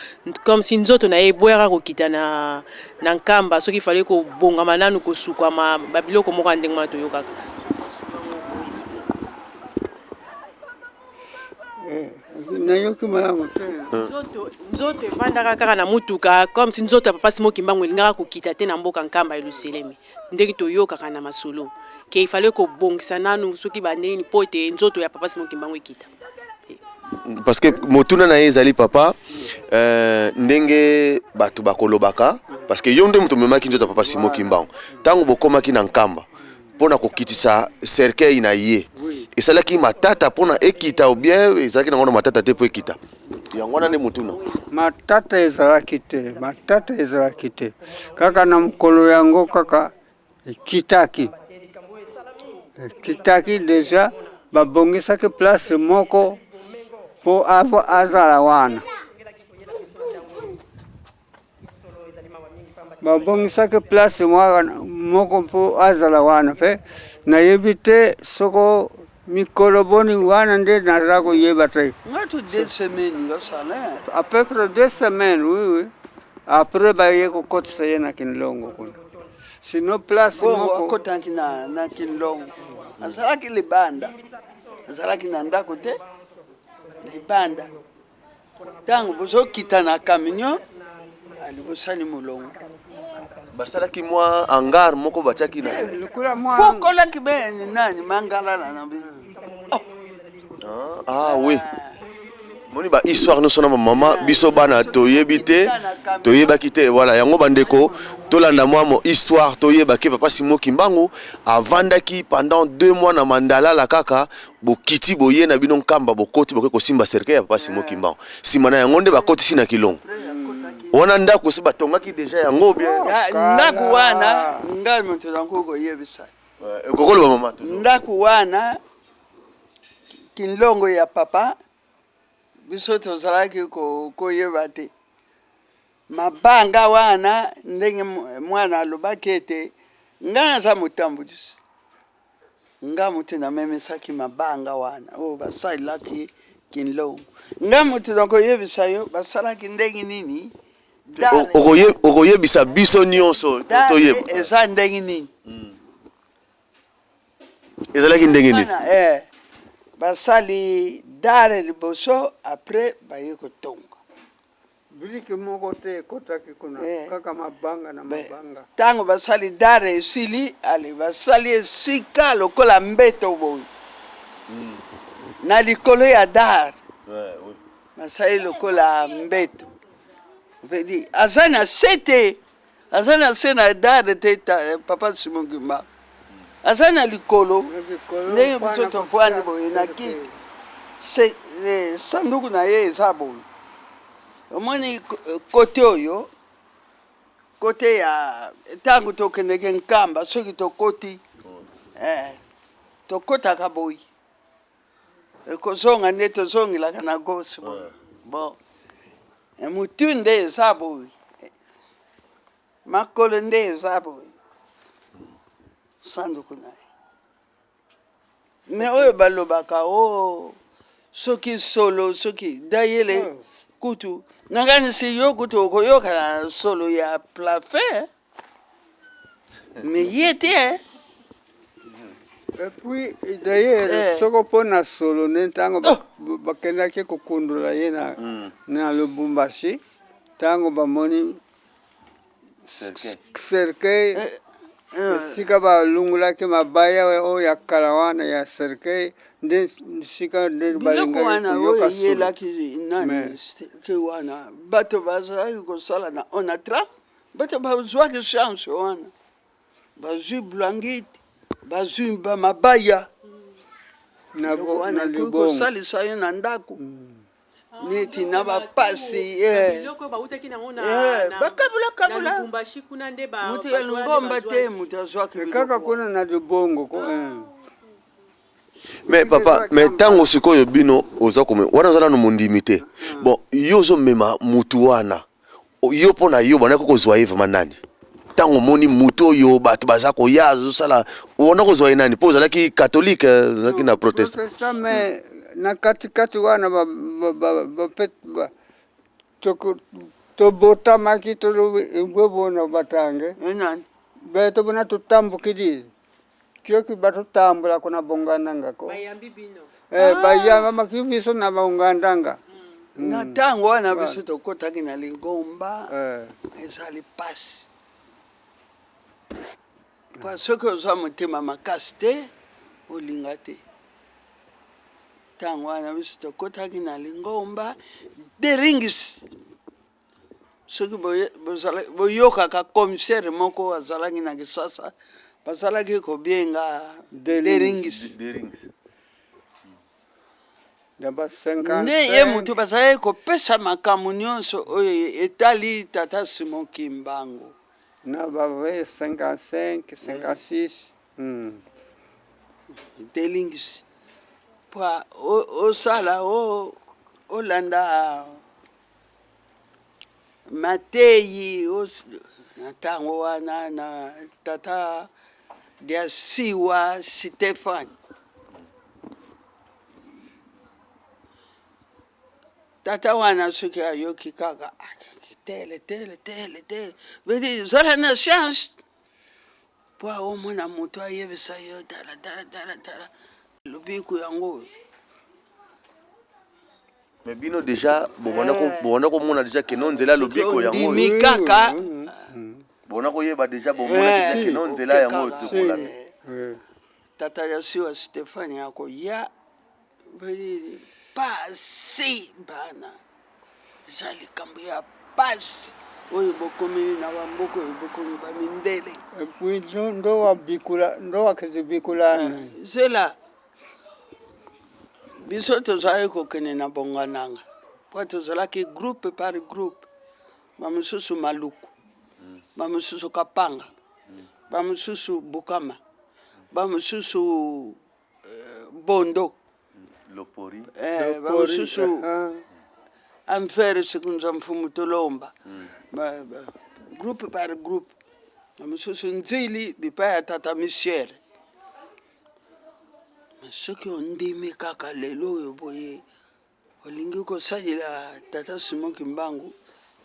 comme si nzoto na ye eboyaka kokita na Nkamba, soki fallait kobongama nanu, kosukwama, babiloko moko ya ndenge wana toyokaka. Nayoki malamu te. Nzoto evandaka kaka na mutuka, comme si nzoto ya papa Simon Kimbangu elingaka kokita te na mboka Nkamba Yelusalemi, ndenge toyokaka na masolo ke ifale kobongisa nanu soki bandeni mpo ete nzoto ya papa Simon Kimbangu ekita. Parce que motuna na ye ezali, papa, ndenge bato bakolobaka, parce que yo nde moto omemaki nzoto ya papa Simon Kimbangu. Ntango bokomaki na Nkamba mpona kokitisa cercueil na ye, esalaki matata mpona ekita ou bien ezalaki nango na matata te mpo ekita? Yango wana nde motuna. Matata ezalaki te, matata ezalaki te. Kaka na mokolo yango kaka ekitaki, ekitaki déjà. Babongisaki place moko mpo avo azala wana. Babongisaki place moko mpo azala wana, mpe nayebi te soko mikolo boni wana nde naza koyeba te. Nga to 2 semaines yosala. À peu près 2 semaines, oui. Après baye kokotisa ye na Kinlongo kuna, sinon place Bongo moko. Akotaki na Kinlongo, azalaki libanda, azalaki na ndako te, libanda. Ntango bozokita na camion, ali bosali molongo. Basalaki mwa hangar moko batiaki na Lokola mwa Fokolaki be nani mangalala na bi. Ah oui, moni ba histoire nyonso na bamama, biso bana toyebi te, toyebaki te. Voilà, yango bandeko, tolanda mwa mo histoire, toyeba ke papa Simon Kimbangu avandaki pendant 2 mois na Mandalala. Kaka bokiti boye na bino Nkamba, bokoti, boke kosimba cercueil ya papa Simon Kimbangu. Nsima na yango nde bakotisi na Kilongo wana. Ndako esi batongaki déjà yango bien? Ndako wana ngai moto nango koyebisa. Okokoloba, mama? Ndako wana Kinlongo ya papa, biso tozalaki koyeba te. Mabanga wana ndenge mwana alobaki ete ngai naza motambulisi, nga moto namemisaki mabanga wana oyo basalelaki kinlongo, nga moto nakoyebisa yo basalaki ndenge nini. Okoyebisa biso nyonso toyeba eza ndenge nini. Ezalaki ndenge nini? Eh, basali dare liboso, après baye kotonga. Briki moko te ekotaki kuna, eh, kaka mabanga na mabanga. Ntango basali dare esili, ale basali esika lokola mbeto boye na likolo ya dare, basali lokola mbeto. Vedi aza na se te, aza na se na dare te. Papa Simon Kimbangu aza na likolo, ndenge biso tovandi boye na kiti. Se, sanduku na ye eza boye, omoni kote oyo, kote ya ntango tokendeke Nkamba, soki tokoti, tokotaka boye, ekozonga nde tozongelaka na gauche boye. Bon, mutu nde eza boye, makolo nde eza boye, sanduku na ye. Me oyo balobaka o soki solo, soki dayele kutu nakanisi yo kutu okoyoka na solo ya plafond, me ye te. Et puis d'ailleurs, soko mpo na solo nde ntango bakendaki kokundola ye na Lubumbashi, ntango bamoni cercueil, esika balungulaki mabaya oyo ya kala wana ya cercueil, nde sika nde biloko wana oyo eyelaki nani ke wana bato bazalaki kosala na Onatra, bato bazwaki chance wana, bazwi blangite, bazwi bamabaya wana ekoki kosalisa yo na ndako neti na bapasi. Biloko bautaki nango bakabulakabula. Lubumbashi kuna nde. Moto ya lungomba te, moto azwaki. Kaka kuna na Libongo ko. Mais papa, mais ntango sikoyo bino oza kome wana, oza nano mondimi te. Bon, yo ozomema mutu wana, yo mpo na yo bandaki kozwa ye vraiment nani? Ntango omoni mutu oyo bato baza koya, azosala wana, kozwa ye nani? Mpo ozalaki catholique, ozalaki na protestant. Protestant, mais na katikati wana tobotamaki tolobona batange. Nani? Beto bona tutambukidi kioki batutambula kuna bongandanga ko. Bayambi bino? Eh, bayamba maki biso na bongandanga. Na ntango wana biso tokɔtaki na lingomba. Ezali pasi po soki ozwa motema makasi te, olinga te. Ntango wana biso tokɔtaki na lingomba Deringis. Soki boyokaka commissaire moko azalaki na Kisasa, bazalaki kobenga Deringis. Na ba 55. Nde ye motu bazalaki kopesa makambo nyonso oyo etali tata Simon Kimbangu. Na ba 55 56. Delingisi po osala olanda mateyi na ntango wana na tata dia Siwa Stefane. Tata wana soki ayoki kaka tele tele tele tele, vedi zala na chance po omona moto ayebisa yo: tala, tala, tala, tala lobiko yango. Mais bino déjà bobanda komona déjà keno nzela lobiko yango? Ondimi kaka. Bona koyeba déjà, bomona déjà keno nzela yango tokolanda. Tata ya Siwa Stefani akoya pasi bana, eza likambo ya pasi oyo bokomi na bamboka oyo bokomi bamindele. Et puis ndo wabikula, ndo wakezibikulana. Zela, biso tozalaki kokende na Bongananga po tozalaki groupe par groupe, bamosusu Maluku, bamosusu Kapanga, bamosusu Bukama, bamosusu Bondo. Lopori. Bamosusu. Envers kunza mfumu tolomba groupe par groupe, na mosusu nzili bipai ya tata Michel. Mais soki ondimi kaka lelo oyo boye olingi kosalela tata Simon Kimbangu,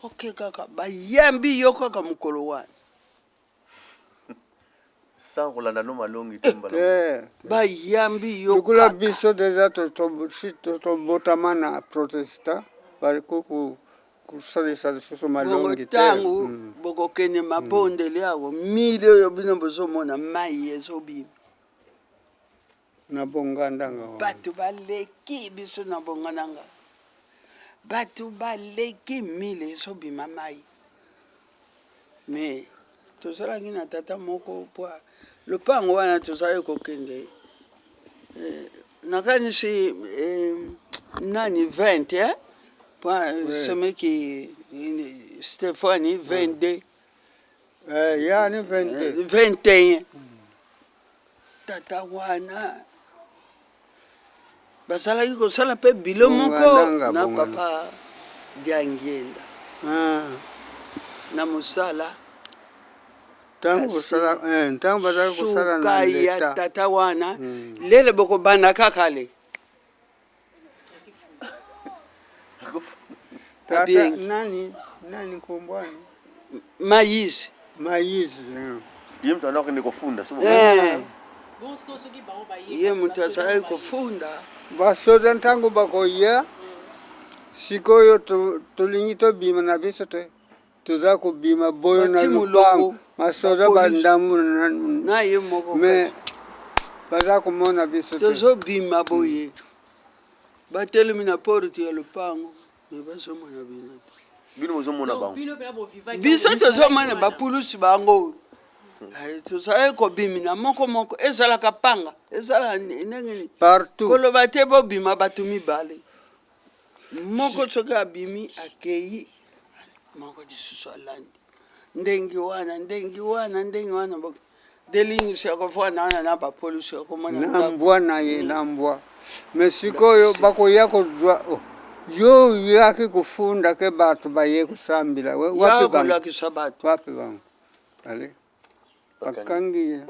oke kaka bayambi yo kaka mokolo wana. Sans kolanda no malongi te mbala te. Bayambi yo lokola kaka. Biso deja tobotama na protestant, bakoki kosalisa lisusu bongo malongi te. Ntango bokokende mabondeli awo mili oyo bino bozomona mai ezobima na bongandanga wana. Bato baleki biso na bongananga, bato baleki mile ezobima mai. Mais tozalaki na tata moko po lopango wana tozalaki kokende, nakanisi nani 20 po semeki Stéphanie 22. Yani 22. 21. Tata wana bazalaki kosala mpe bilo moko Bongandanga, na bonganda. papa Diangienda na mosala. Ntango Kasi kosala, ntango bazalaki kosala na suka ya leta. Tata wana lele bokobanda kaka le Tata abiengi. Nani nani kombwani? Maïs. Maïs. Ye moto anda kokende kofunda so. Ye moto azalaki kofunda. Basoda ntango bakoya sikoyo, tolingi tobima na biso te, toza kobima boyo na Bati lupango molongo, basoda bapolisi. Bandambu Na ye moko. Mais baza komona biso te. Tozobima boye, batelemi na porte ya lopango, mais bazomona bino te. Bino bozomona bango? Biso tozomona bapulusi bango. Tozalaki kobimina moko moko, ezalaka panga, ezala ndenge nini. Partout. Koloba te bobima bato mibale, moko soki abimi akei, moko lisusu alandi ndenge wana, ndenge wana, ndenge wana. Delingisi ya kofanda wana na bapolisi ya komona na ndako. Mbwa na ye na mbwa. Mais sikoyo bakoya kozwa, oh, yo oyaki kofunda ke bato baye kosambila ya wapi bango? Kolakisa bato. Wapi bango? Ale bakangi ye.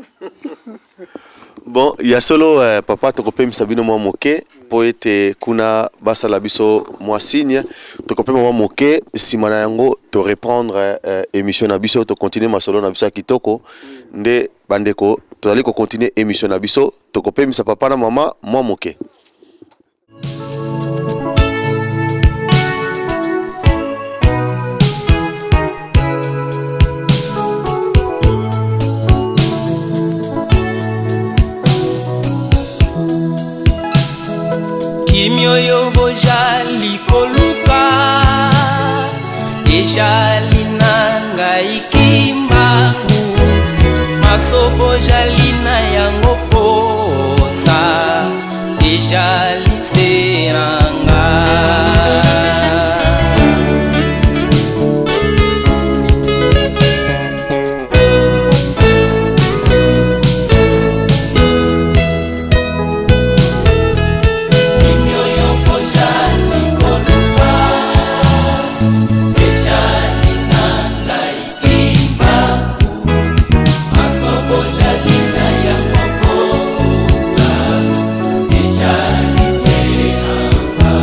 Bon, ya solo, papa, tokopemisa bino mwa moke mpo ete kuna basala biso mwa signe. Tokopema mwa moke, nsima na yango toreprendre émission na biso, tocontinue masolo na biso ya kitoko. Nde bandeko, tozali kocontinue émission na biso, tokopemisa papa na mama mwa moke. Kimia oyo bojali koluka ejali na ngai Kimbangu, maso bojali na yango posa ejali se na nga. Kimia oyo bojali koluka ejali na ngai Kimbangu, maso bojali na yango posa ejali se na nga.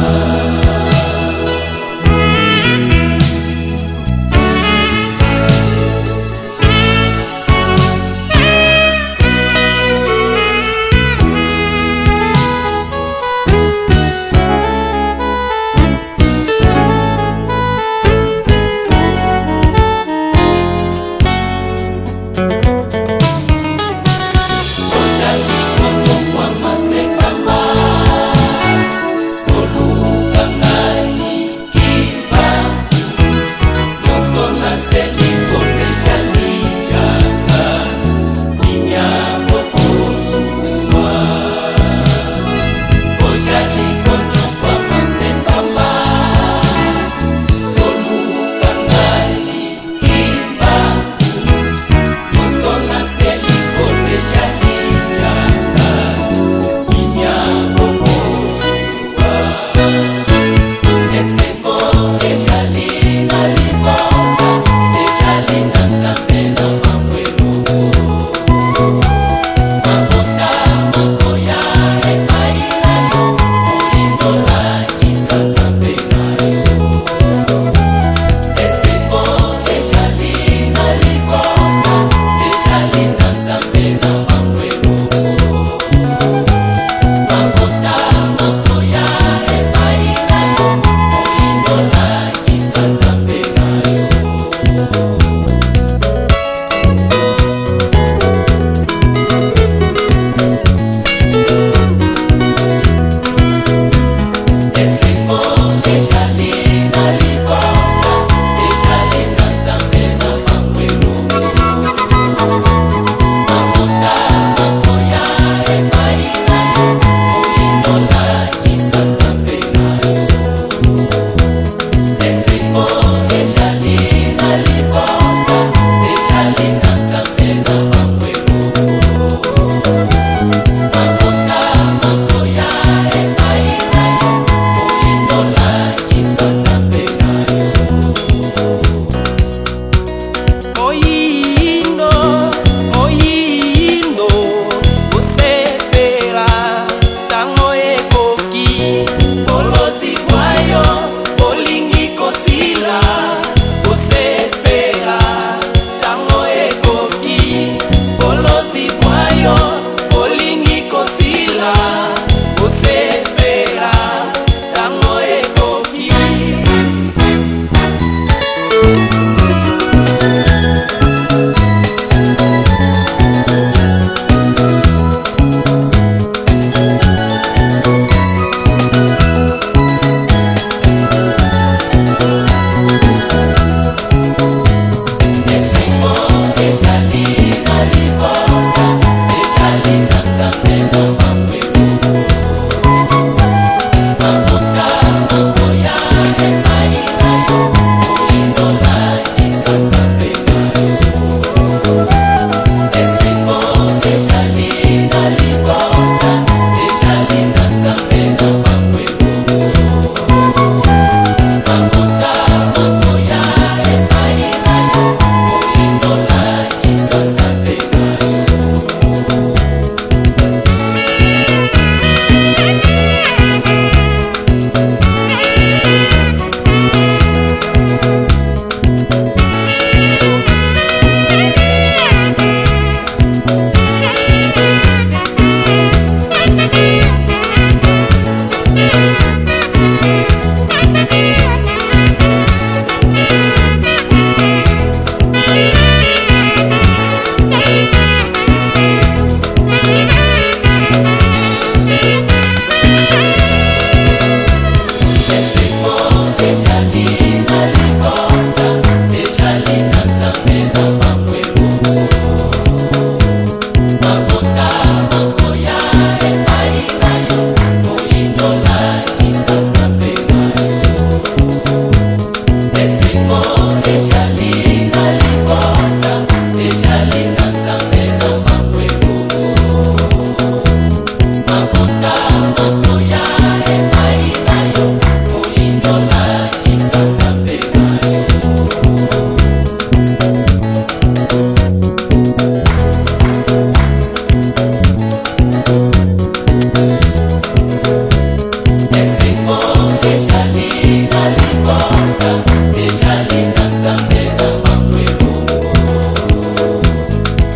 libota ejali na Nzambe na bango elongo.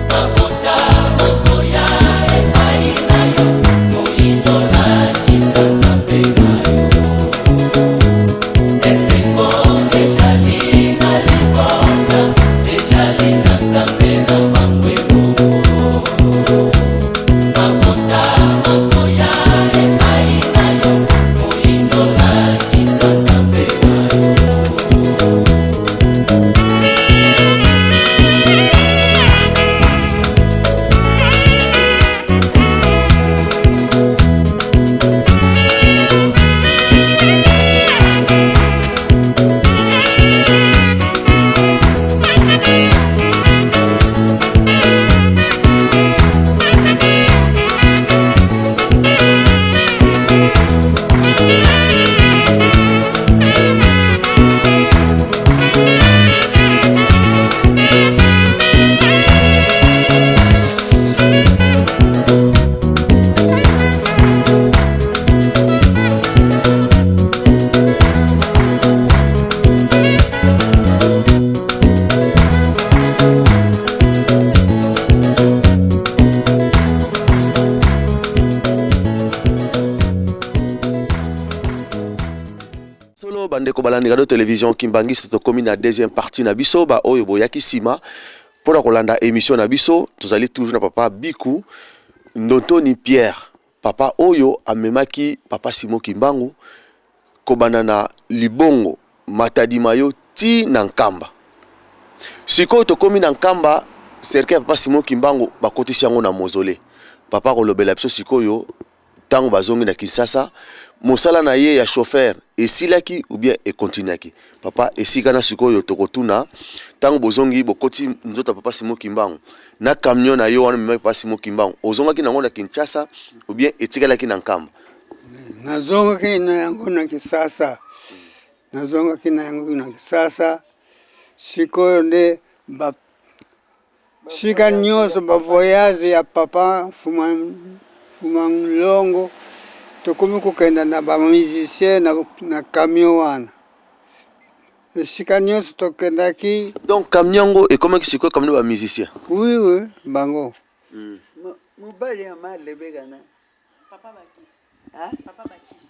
Mabota makoya epai na yo, moindo lakisa Nzambe na yo. Esengo ejali na libota ejali na Nzambe na bango elongo. Mabota makoya epai na yo, moindo lakisa Nzambe na yo. Solo bandeko balandi radio télévision Kimbanguiste, tokomi na deuxième partie na biso. Ba oyo boyaki nsima mpona kolanda émission na biso, tozali toujours na papa Biku Ndontoni Pierre, papa oyo amemaki papa Simon Kimbangu kobanda na Libongo Matadi Mayo ti na Nkamba. Sikoyo tokomi na Nkamba, cercueil ya papa Simon Kimbangu bakotisi yango na mausolée. Papa akolobela biso sikoyo ntango bazongi na Kinshasa, mosala na ye ya chauffeur esilaki ou bien ekontinuaki. Papa, esika na sikoyo tokotuna, ntango bozongi bokoti nzoto ya papa Simon Kimbangu na camion na yo wana memaki papa Simon Kimbangu, ozongaki nango na Kinshasa ou bien etikalaki na Nkamba? Nazongaki na yango na Kisasa, nazongaki na yango na Kisasa. Sikoyo nde ba sika nyonso ba voyage ya papa Fuma, Fuma Nlongo, tokomi kokenda na ba musicien na camion wana esika nyonso tokendaki. Donc camion yango ekomaki sikoyo camion ba musicien? Oui, oui, bango. Mobali ya malebeka na Papa Bakisi. Hein? Papa Bakisi.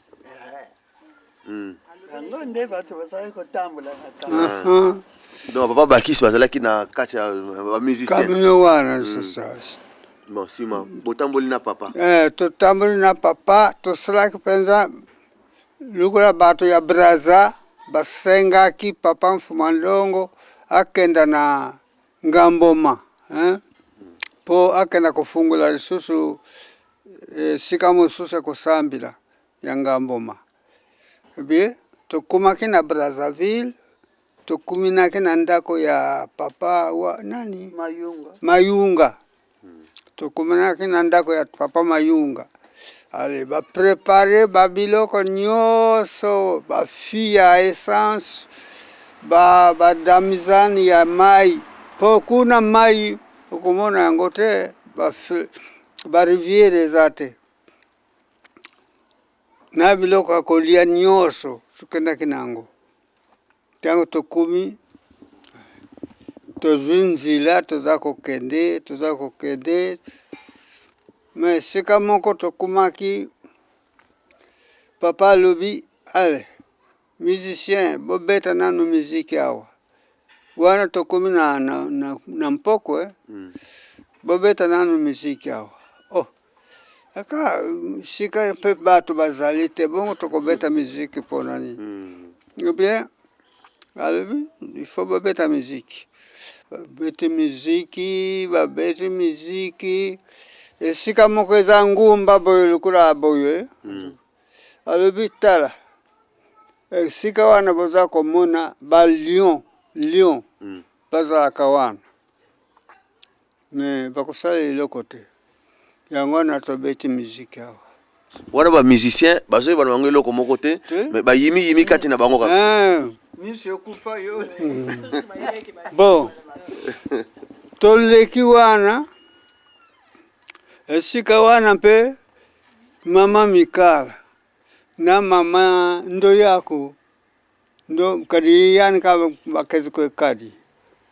Bango nde bato bazalaki kotambola na camion. Donc papa Bakisi bazalaki na kati ya ba musicien. Camion wana sasa. Bon, nsima botamboli na papa? Eh, totamboli na papa, tosalaki mpenza lokola bato ya Braza basengaki papa Mfuma Ndongo akenda na Ngamboma, hein? Mpo akenda kofungola lisusu esika mosusu ya kosambela ya Ngamboma. Ebie tokomaki na Brazzaville, tokuminaki na ndako ya papa wa nani? Mayunga. Mayunga. Tokuminaki na ndako ya papa Mayunga. Ale baprepare babiloko nyonso, bafi ya essence, badamizani ya mai, mpo kuna mai okomona yango te, bariviere eza te, na biloko ya kolia nyonso tokendaki na yango. Ntango tokomi, tozwi nzela, toza kokende, toza kokende, me esika moko tokomaki, papa alobi: "Ale musicien, bobeta nanu miziki awa." Wana tokomi na mpoko, eh? Bobeta nanu miziki awa. Oh, aka sika mpe bato bazali te, bongo tokobeta miziki mpona nini? Mm. Bien, alobi il faut babeta miziki. Babeti miziki, babeti miziki, esika moko eza ngumba boye lokola boye. Alobi: "Tala esika wana, boza komona ba lion, lion bazalaka wana, me bakosala eloko te." Yango wana tobeti miziki awa. Wana ba musicien bazoyeba na bango eloko moko te? Te. Me bayimiyimi kati na bango kaka. Eh, Miso ekufa yo. Bon, toleki wana, esika wana mpe mama Mikala na mama Ndoyako. Ndo kadi yani ka bakezi ko kadi.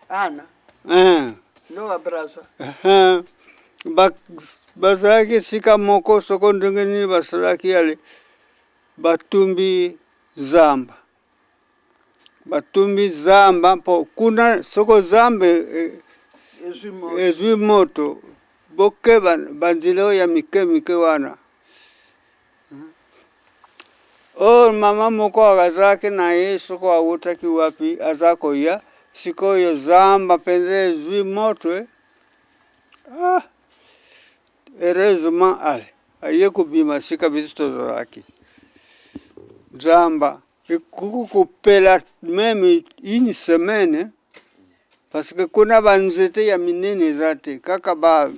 Ana Eh. ndo wa Brazza. Uh-huh. Ba bazalaki esika moko soko ndenge nini basalaki ale batumbi zamba batumbi zamba mpo kuna soko zamba Ezwi moto. ezwi moto bokeba banzela oyo ya mike mike wana. Oyo mama moko azalaki na ye soko awutaki wapi aza koya sikoyo zamba mpenza ezwi moto eh. Ah, heureusement ale aye kobima sika biso tozalaki zamba ekoki kopela meme une semaine parce que kuna banzete ya minene eza te kaka ba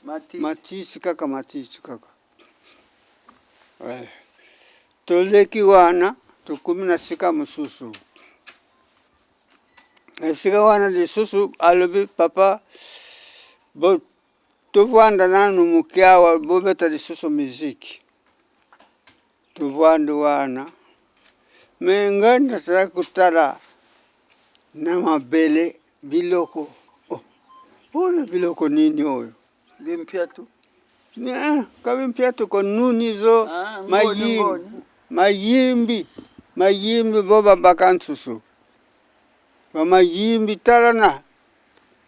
Matiti. matiti kaka matiti kaka. Ouais. Toleki wana tokomi na sika mosusu. Esika wana lisusu alobi papa bo tovanda nanu moke awa bobeta lisusu miziki. Tovandi wana me ngai nazalaki kotala na mabele biloko oh, oyo biloko nini oyo? Bimpiatu. Kabi mpiatu ko nuni zo Ah, ngoni, mayimbi ngoni. mayimbi mayimbi bo babaka nsusu bamayimbi tala na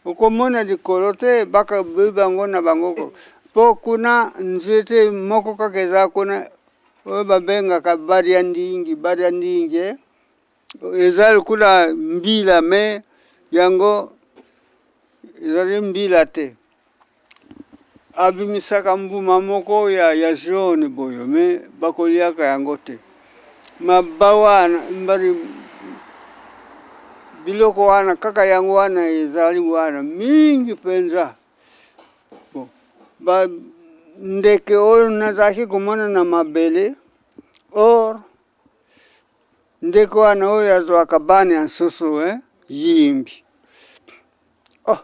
okomona likolo te baka bango na bango ko mpo kuna nzete moko kaka eza kuna oyo babengaka baria ndingi baria ndingi eh. Eza lokola mbila me yango ezali mbila te abimisaka mbuma moko ya, ya jaune boyo me bakoliaka yango te maba wana mbali biloko wana kaka yango wana ezali wana mingi mpenza. Bon, ba ndeke oyo nazalaki komona na mabele or ndeke wana oyo azwaka bana ya nsusu eh, yimbi oh.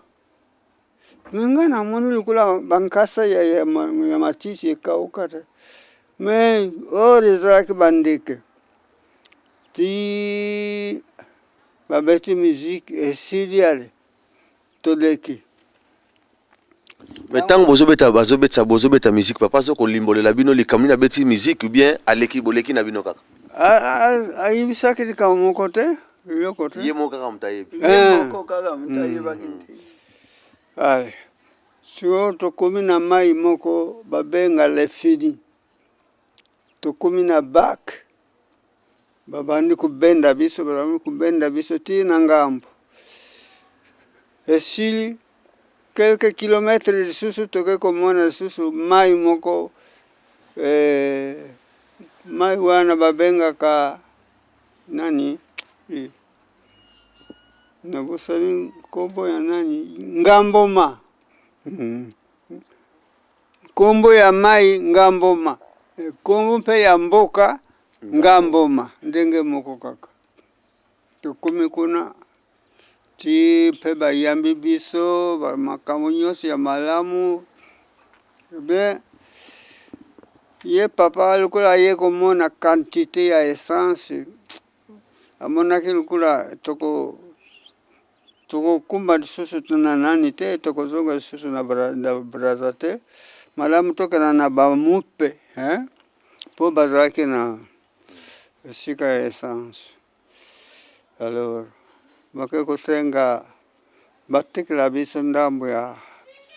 Me ngai namoni lokola bankasa ya, ya, ya matiti ekauka te me or ezalaki bandeke ti babeti miziki esili ale toleki. Mais ntango bozobeta bazobetisa bozobeta musique papa azo kolimbolela bino likambo nini abeti musique ou bien aleki boleki na bino kaka? Ayebisaki likambo moko te eloko te. Ye moko kaka moto ayebi. Ye Eh. moko kaka moto ayebaki te. Ale sikoyo tokomi na mai moko babenga lefini, tokomi na bak babandi kobenda biso babandi kobenda biso ti na ngambo esili quelques kilomètres lisusu toke komona lisusu mai moko eh, mai wana babengaka nani eh, nabosani nkombo ya nani ngamboma mm. Nkombo ya mai Ngamboma, nkombo mpe ya mboka Ngamboma, ndenge moko kaka. Tokomi kuna ti mpe bayambi biso ba makambo nyonso ya malamu bien. Ye papa lokola aye komona quantite ya essence amonaki lokola toko Tokokumba lisusu na nani te, tokozonga lisusu na Brazza te, malamu tokenda na ba mupe hein, po bazalaki na esika ya essence. Alors bake kosenga batikela biso ndambo ya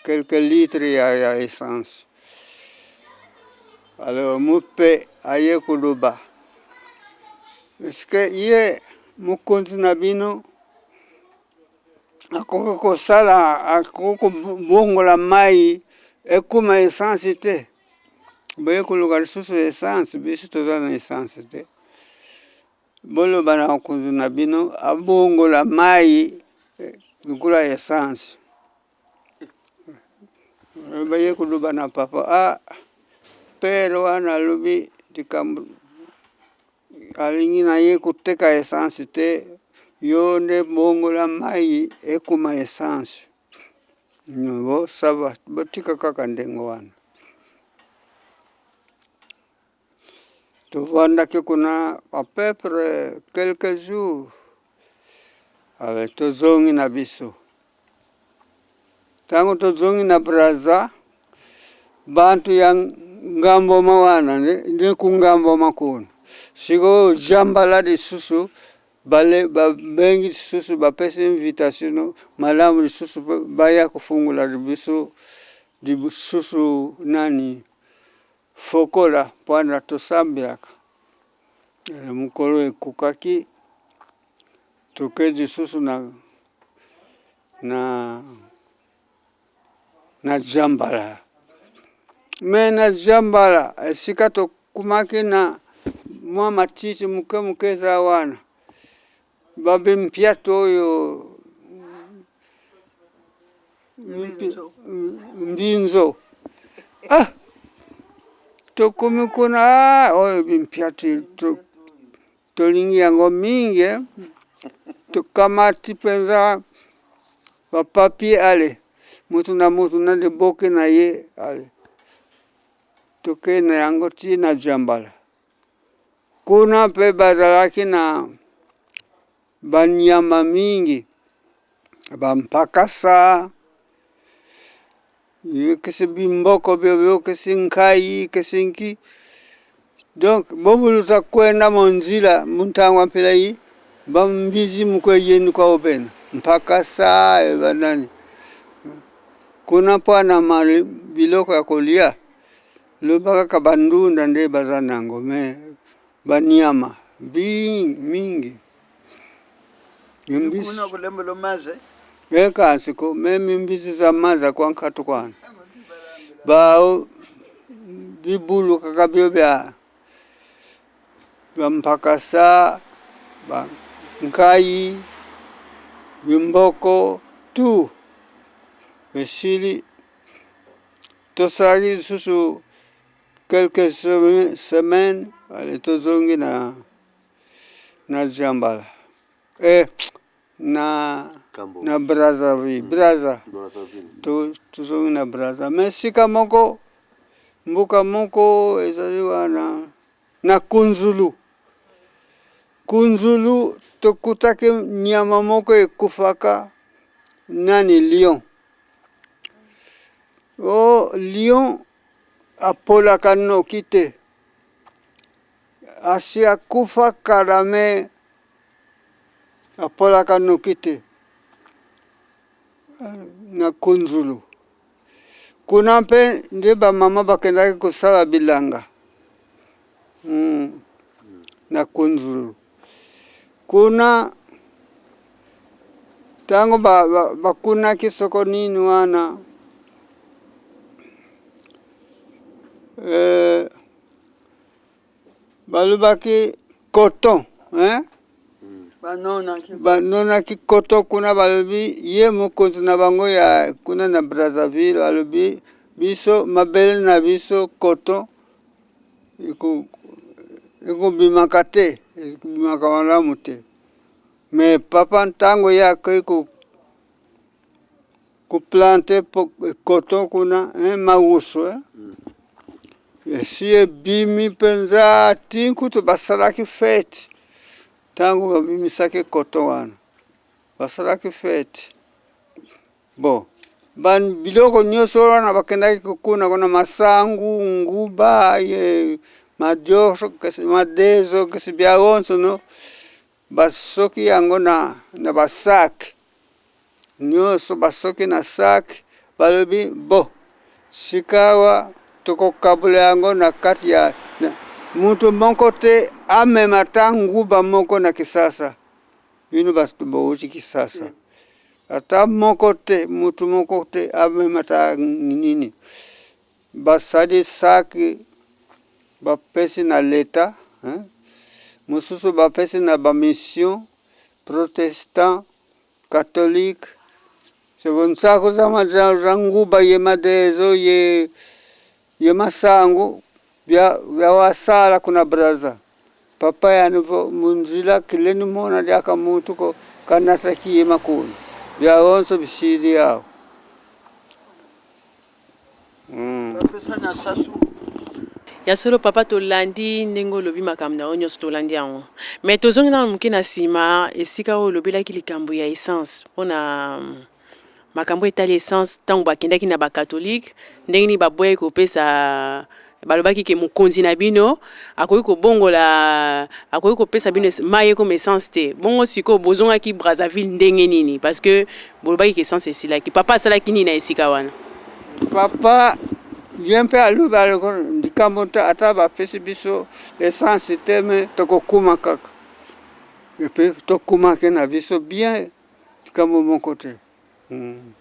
quelques litres ya, ya essence. Alors mupe aye koloba est-ce que ye mokonzi na bino akoki kosala akoki kobongola mai ekoma essence te boye koluka lisusu essence biso toza na essence te boloba na mokonzi na bino abongola mai lokola essence baye koloba na papa ah pere wana alobi likambo Alingi na ye koteka essence te, yo nde bongola mayi ekoma essence. Bo ça va, botika kaka ndenge wana. Tovandaki kuna à peu près quelques jours. Ale tozongi na biso. Tango tozongi na Brazza, bantu ya Ngamboma wana nde ku Ngamboma kuna. Sikoyo Djambala lisusu bale babengi lisusu bapesi invitation malamu lisusu baya kofungola biso lisusu nani Fokola mpona tosambelaka. Mokolo ekokaki toke lisusu na na na Djambala. Me na Djambala esika tokumaki na mwa matiti moke moke eza wana babe mpiato oyo mbinzo ah tokomi kuna ah, oyo bimpiati tolingi yango mingi eh. Tokamati mpenza bapapier ale moto na moto na liboke na ye ale tokei na yango ti na Djambala. Kuna mpe bazalaki na banyama mingi bampakasa yokisi bimboko byo yokisi nkai kesi nki donc bobuluta kwenda monzila muntangwa mpela yi bambizi mukweyenuka obena mpakasa banani kuna mpona biloko ya kolia loba kaka bandunda nde baza nango me banyama mingi Kuna kulembo lomaze ekansi ko meme mbisi za maza kwa nkatu kwana bao bibulu kaka byo bya bampakasa ba nkai bimboko tu esili tosalaki lisusu quelques semaines ale tozongi na na Djambala eh, na Kambo. na Brazzaville Brazza tozongi na Brazza mais sika moko mboka moko ezali wana na Kunzulu. Kunzulu tokutaki nyama moko ekufaka nani lion. O lion apolaka noki te asi akufa kala me apolaka noki te na Kunzulu. Kuna mpe nde bamama bakendaki kosala bilanga na Kunzulu. Kuna ntango bakunaki soko nini wana balobaki coton hein? Banonaki Banonaki coton kuna. Balobi ye mokonzi na bango ya kuna na Brazzaville alobi biso mabele na biso coton ekobimaka te, ekobimaka malamu te. Me papa ntango ye akei koplante coton kuna mawusu esi ebimi mpenza ti nkutu basalaki fête ntango babimisaki coton wana basalaki fête. Bon, biloko nyonso wana bakendaki kokuna kuna masangu nguba ye madioso kasi madezo kasi bya onso no basoki yango na basac nyonso basoki na sac balobi bo sikawa tokokabula yango na kati ya mutu moko te amema ata nguba moko na Kisasa. Bino bato bouti Kisasa ata moko te mutu moko te amema ata nini. Basali saki bapesi na leta hein? Mosusu bapesi na bamission protestant catholique sebontsako za nguba ye madezo ye masangu bya wasala kuna Brazza. Papa yani munzila kileni mona lyaka muntu ko kanataki ye makulu bya onso bisili awo. Bapesa na Sasu. Ya solo papa tolandi ndenge olobi makambo na yo nyonso tolandi yango mais tozongi nano moke na nsima esika oyo olobelaki likambo ya essence mpona makambo etali essence ntango bakendaki na bakatolike ndenge nini baboyaki kopesa balobaki ke mokonzi na bino akoki kobongola akoki kopesa bino mai ekoma essence te bongo sikoyo bozongaki Brazzaville ndenge nini parce que bolobaki ke essence esilaki papa asalaki nini na esika wana? Papa ye mpe alobi aloko likambo te ata bapesi biso essence te me tokokuma kaka epe tokumaki na biso bien likambo moko te mm.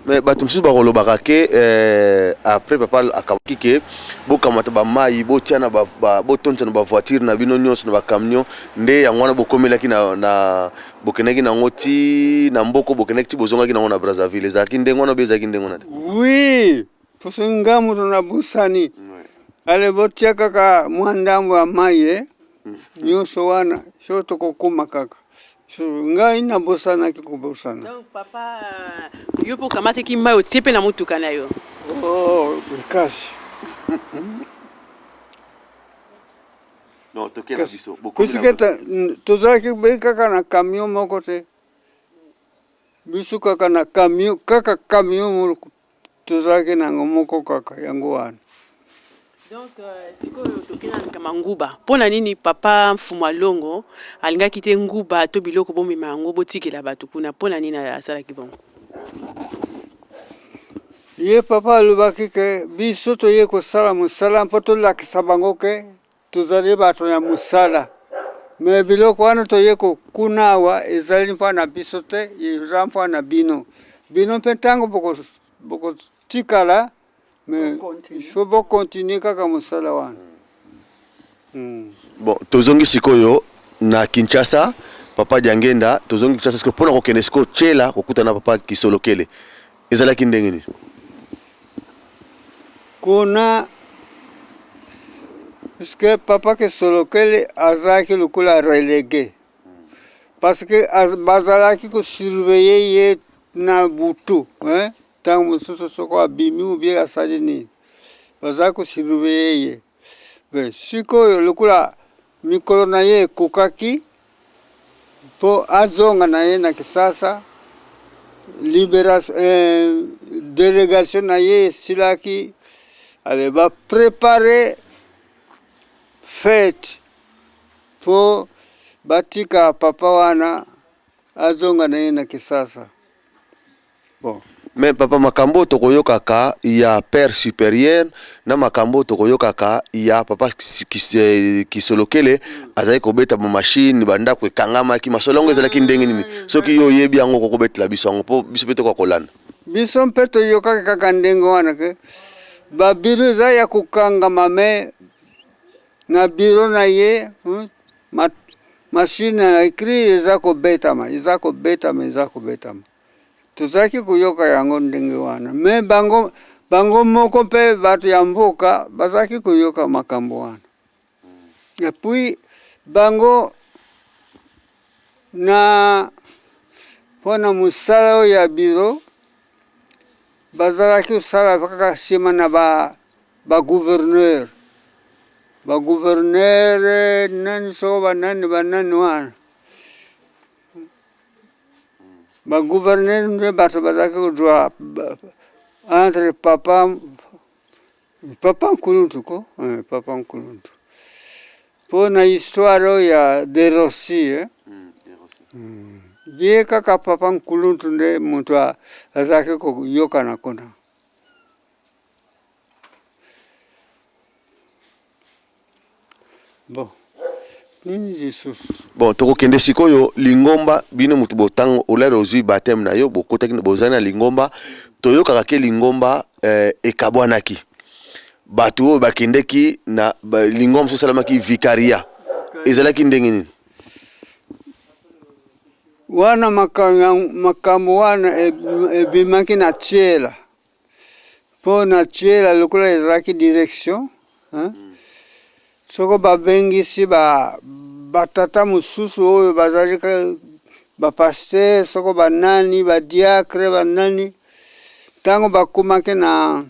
Mais bato mosusu bakolobaka ke eh, après papa akabaki ke bokamata bamai botia na botondisa na bavoiture na bino nyonso na bacamion nde yango wana bokomelaki na, na bokendaki nango ti na mboko bokendaki ti bozongaki nango na Brazzaville ezalaki ndenge wana obe ezalaki ndenge wana te? Oui, poso nga moto na busani ale botia kaka mwa ndambo ya mai eh? nyonso wana so tokokoma kaka so ngai nabosanaki kobosana. Donc papa yo mpe okamataki mai otie mpe na motuka na yo? Oh, kasi Non, toke na biso. Puisque tozalaki be kaka na camion moko te. Biso kaka na camion, kaka camion moko tozalaki na yango moko kaka yango wana. Donc euh, sikoyo tokei na likama nguba. Mpo na nini papa Mfumu Alongo alingaki te nguba to biloko bomema yango botikela bato kuna? Mpo na nini asalaki bongo? Ye papa alobaki ke biso toye kosala mosala mpo tolakisa bango ke tozali bato ya mosala. Me biloko wana toye kokuna awa ezali mpo na biso te, eza mpo na bino. Bino mpe ntango bokotikala me il faut bokontinue kaka mosala wana. Mm. Bon, tozongi sikoyo na Kinshasa, papa Diangenda, tozongi Kinshasa sikoyo mpona kokende sikoyo Tshela kokutana na papa Kisolokele. Ezalaki ndenge nini? Kuna puisque papa Kisolokele azalaki lokola relegue parce que bazalaki ko surveiller ye na butu hein ntango mosusu soko abimi ou bien asali nini bazalaki ko surveiller ye mais sikoyo lokola mikolo na ye ekokaki mpo azonga na ye na Kisasa, liberation eh, delegation na ye esilaki, ale ba prepare fete mpo batika papa wana azonga na ye na Kisasa. Bon. Mais papa makambo oyo tokoyokaka ya père supérieur na makambo oyo tokoyokaka ya papa eh, Kisolokele azali kobeta ba machine ba ndako ekangamaki masolo yango ezalaki ndenge nini soki yo oyebi yango okokobetela biso yango mpo biso mpe tokoka kolanda. Biso mpe toyokaki kaka ndenge wana ke ba biro eza ya kokangama me na biro na ye hmm, ma, machine ya écrire eza kobetama eza kobetama eza kobetama. Tozalaki koyoka yango ndenge wana me bango, bango moko mpe bato ya mboka bazalaki koyoka makambo wana. Et puis bango na mpo na mosala oyo ya biro bazalaki kosala kaka nsima na ba ba gouverneur ba gouverneur nani soko banani banani wana Ba gouverneur nde bato bazalaki kozwa entre papa papa Nkuluntu ko eh, papa Nkuluntu mpo na histoire oyo ya De Rossi eh? Mm. Ye kaka papa Nkuluntu nde moto azalaki koyokana kuna. Bon nini lisusu? Bon tokokende sikoyo lingomba bino moto botango olali ozwi baptême na yo bokotaki bozali na lingomba toyokaka ke lingomba eh, ekabwanaki bato oyo bakendeki na ba, lingomba mosusu esalamaki vicaria ezalaki ndenge nini? Wana makambo wana ebimaki na Tshiela Po na Tshiela lokola ezalaki direction hein, soko babengisi ba ba tata mosusu oyo bazali ba pasteur soko ba nani ba diacre ba nani ntango bakomaki na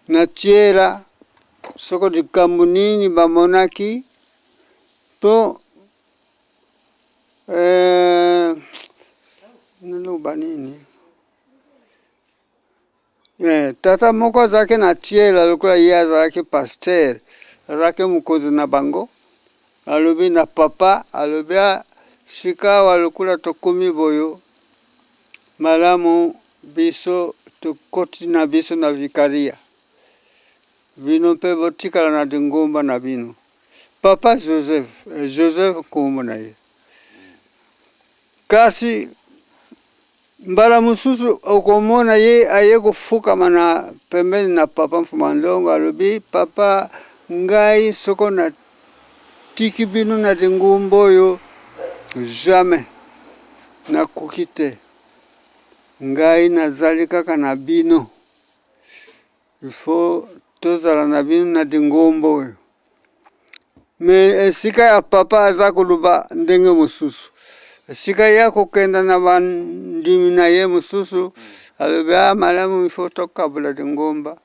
na Tshiela. Soko likambo nini bamonaki to eh, naloba nini eh, tata moko azalaki na tiela lokola ye azalaki pasteur, azalaki mokonzi na bango, alobi na papa, alobi ah, sikawa lokola tokomi boyo malamu biso tokoti na biso na vikaria. Bino mpe botikala na lingomba na bino. Papa Joseph, eh, Joseph nkombo na ye. Kasi mbala mosusu okomona ye aye kofukama na pembeni na papa Mfuma Ndongo, alobi papa, ngai soko natiki bino na lingomba oyo jamais nakoki te, ngai nazali kaka na bino. Il faut tozala na bino na lingomba oyo. Mais esika ya papa aza koloba ndenge mosusu, esika ye akokenda na bandimi na ye mosusu, alobi ah malamu il faut tokabola lingomba,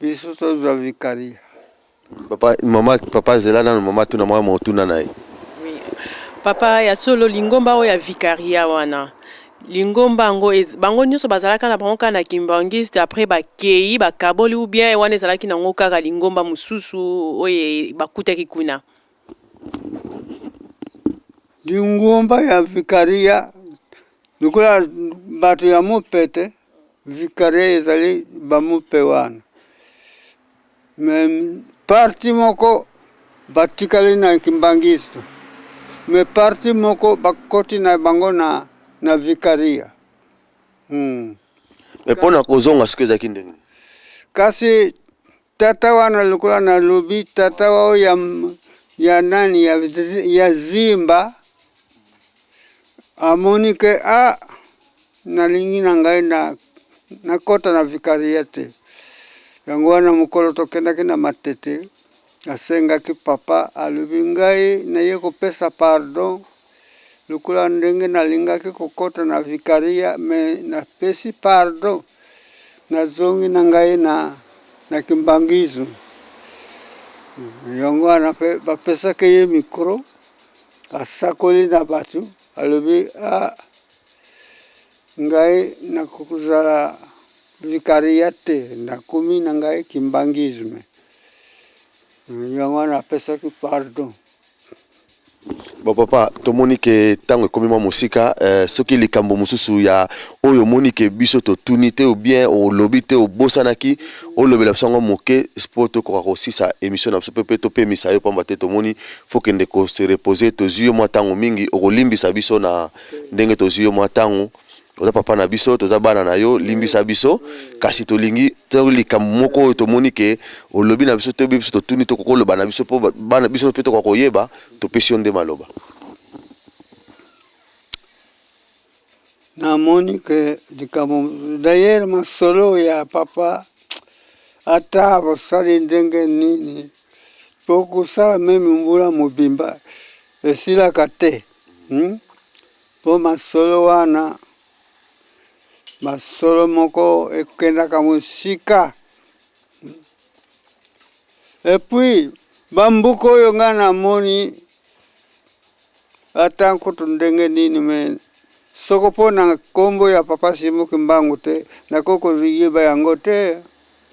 biso tozwa vicaria. Papa, mama, papa zela nanu mama tuna mwa motuna na ye. Oui. Papa ya solo lingomba oyo ya vicaria wana lingomba yango bango nyonso bazalaka na bango kaka na kimbanguiste après bakei bakaboli ou bien wana ezalaki nango kaka lingomba mosusu oyo bakutaki kuna. Lingomba ya vicaria lokola bato ya mopete, vicaria ezali bamope wana. Mais parti moko batikali na kimbanguiste, mais parti moko bakoti na bango na, na vicaria. Mais mpo na kozonga sikoyo ezalaki ndenge? Kasi tata wana lokola nalobi tata oyo ya, ya nani ya, ya Zimba amoni ke ah, nalingi na ngai na nakota na vicaria te. Yango wana mokolo tokendaki na Matete, asengaki papa, alobi ngai naye kopesa pardon lokola ndenge nalingaki kokota na vicaria, mais napesi pardon, nazongi na ngai na, na kimbanguisme. Yango wana pe bapesaki ye micro, asakoli na bato, alobi ah, ngai nakozala vicaria te, nakomi na ngai kimbanguisme. Yango wana apesaki pardon. Bon papa, tomoni ke ntango ekomi mwa mosika, soki likambo mosusu ya oyo omoni ke biso totuni te ou bien olobi te obosanaki, olobela biso yango moke po tokoka kosisa émission na biso mpe topemisa yo, pamba te tomoni faut kende ko se reposer, tozwi yo mwa ntango mingi, okolimbisa biso na ndenge tozwi yo mwa ntango. Oza papa na biso, toza bana na yo, limbisa biso, kasi tolingi to likambo moko oyo tomoni ke olobi na biso te, biso totuni tokoki koloba na biso mpo bana biso mpe tokoka koyeba, topesi yo nde maloba. Namoni ke likambo d'ailleurs masolo ya papa ata bosali ndenge nini po kosala meme mbula mobimba esilaka te Po masolo wana, masolo moko ekendaka mosika. Et puis ba mbuka oyo nga namoni ata nkutu ndenge nini mais soko po na kombo ya papa Simon Kimbangu te nakoki koyeba yango te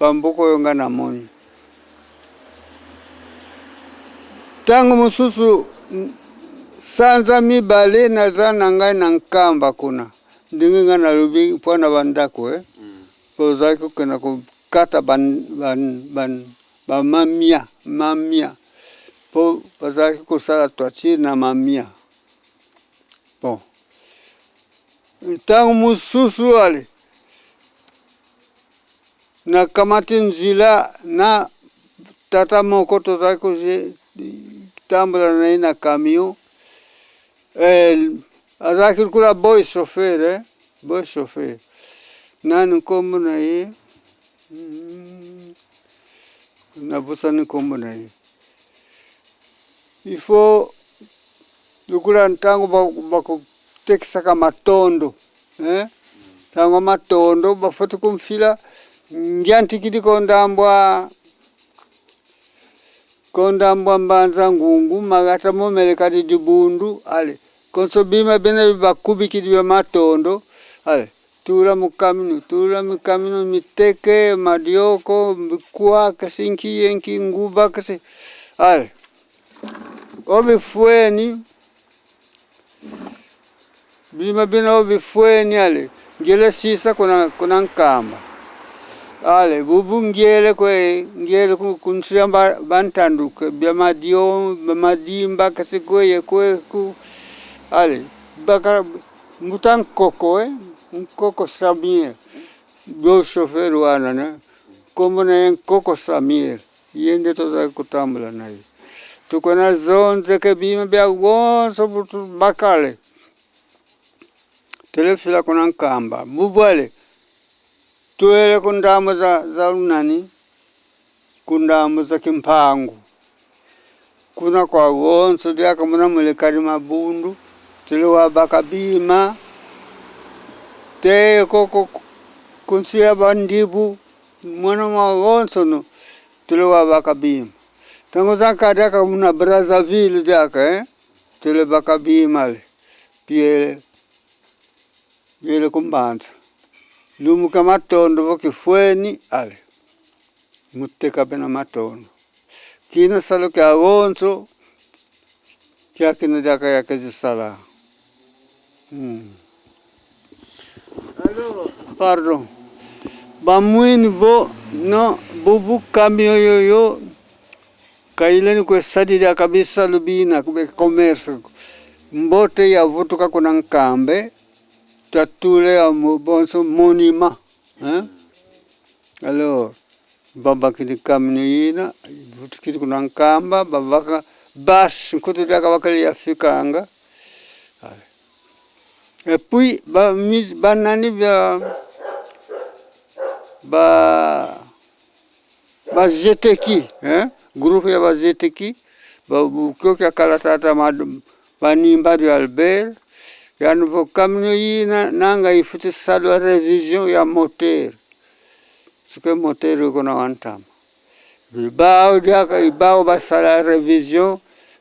ba mbuka oyo nga namoni. Tango mosusu sanza mibale naza na ngai na Nkamba kuna, ndenge ngai nalobi mpo na ba ndako eh, tozalaki kokenda kokata ba, ba, ba, ba mamia, mamia mpo bazalaki kosala toiture na mamia. Bon, ntango mosusu ale Nakamati nzila na tata moko tozalaki kotambola na ye na camion eh, azalaki lokola boy chauffeur eh, boy chauffeur nani nkombo na ye nabosani nkombo na ye il faut lokola ntango bakotekisaka matondo eh? Tango matondo bafoti kumfila ngiantikili ko ndambwa. Kondambwa mbanza ngungu magata momelekadi dibundu ale konso bima bena bakubikidi bya matondo ale tula mukamino tula mukamino miteke madioko bikwaka sinki enki nguba kasi ale obifweni bima bina obifweni ale ngele sisa kuna kuna nkamba ale bubu ngele kwe ngele kunsia bantanduke bya madio madimba kasi kweye kwe ku ale baka muta nkoko nkoko Samir bo chauffeur wana ne kombo na ye nkoko Samir ye nde tozalaki kotambola na ye tukona zonzeke bima bya bonso butu bakale telefila kuna nkamba bubwale tuele kundamo za, za nani kundamo za kimpangu kuna kwa wonso dyaka muna mulekali mabundu tele wabaka bima te koko kunsiya bandibu mwana mwa wonso no tele wabaka bima tango zanka dyaka muna Brazzaville dyaka eh tele baka bima le piele yele kumbanza lumuka matondo vokifweni ale muteka bena matondo kina salo kya wonso kya kina dyaka yakezisala Alors, pardon bamwini vo no bubu kamio yoyo kaileni kwesadilya kabisa lubina kube commerce mbote yavutuka kuna nkambe tatule ya bonso monument hein? Alors babakili kamino yina vutukili kuna nkamba babaka bas nkutu dyaka bakali yafikanga. Et puis ba mis banani ba ba bazeteki hein? Groupe ya bazeteki babukyoki akala tata banimba du Albert ya nouveau camion yina nanga ifuti salwa revision ya moteur soki moteur eko na wantama ibao diaka ibao basala revision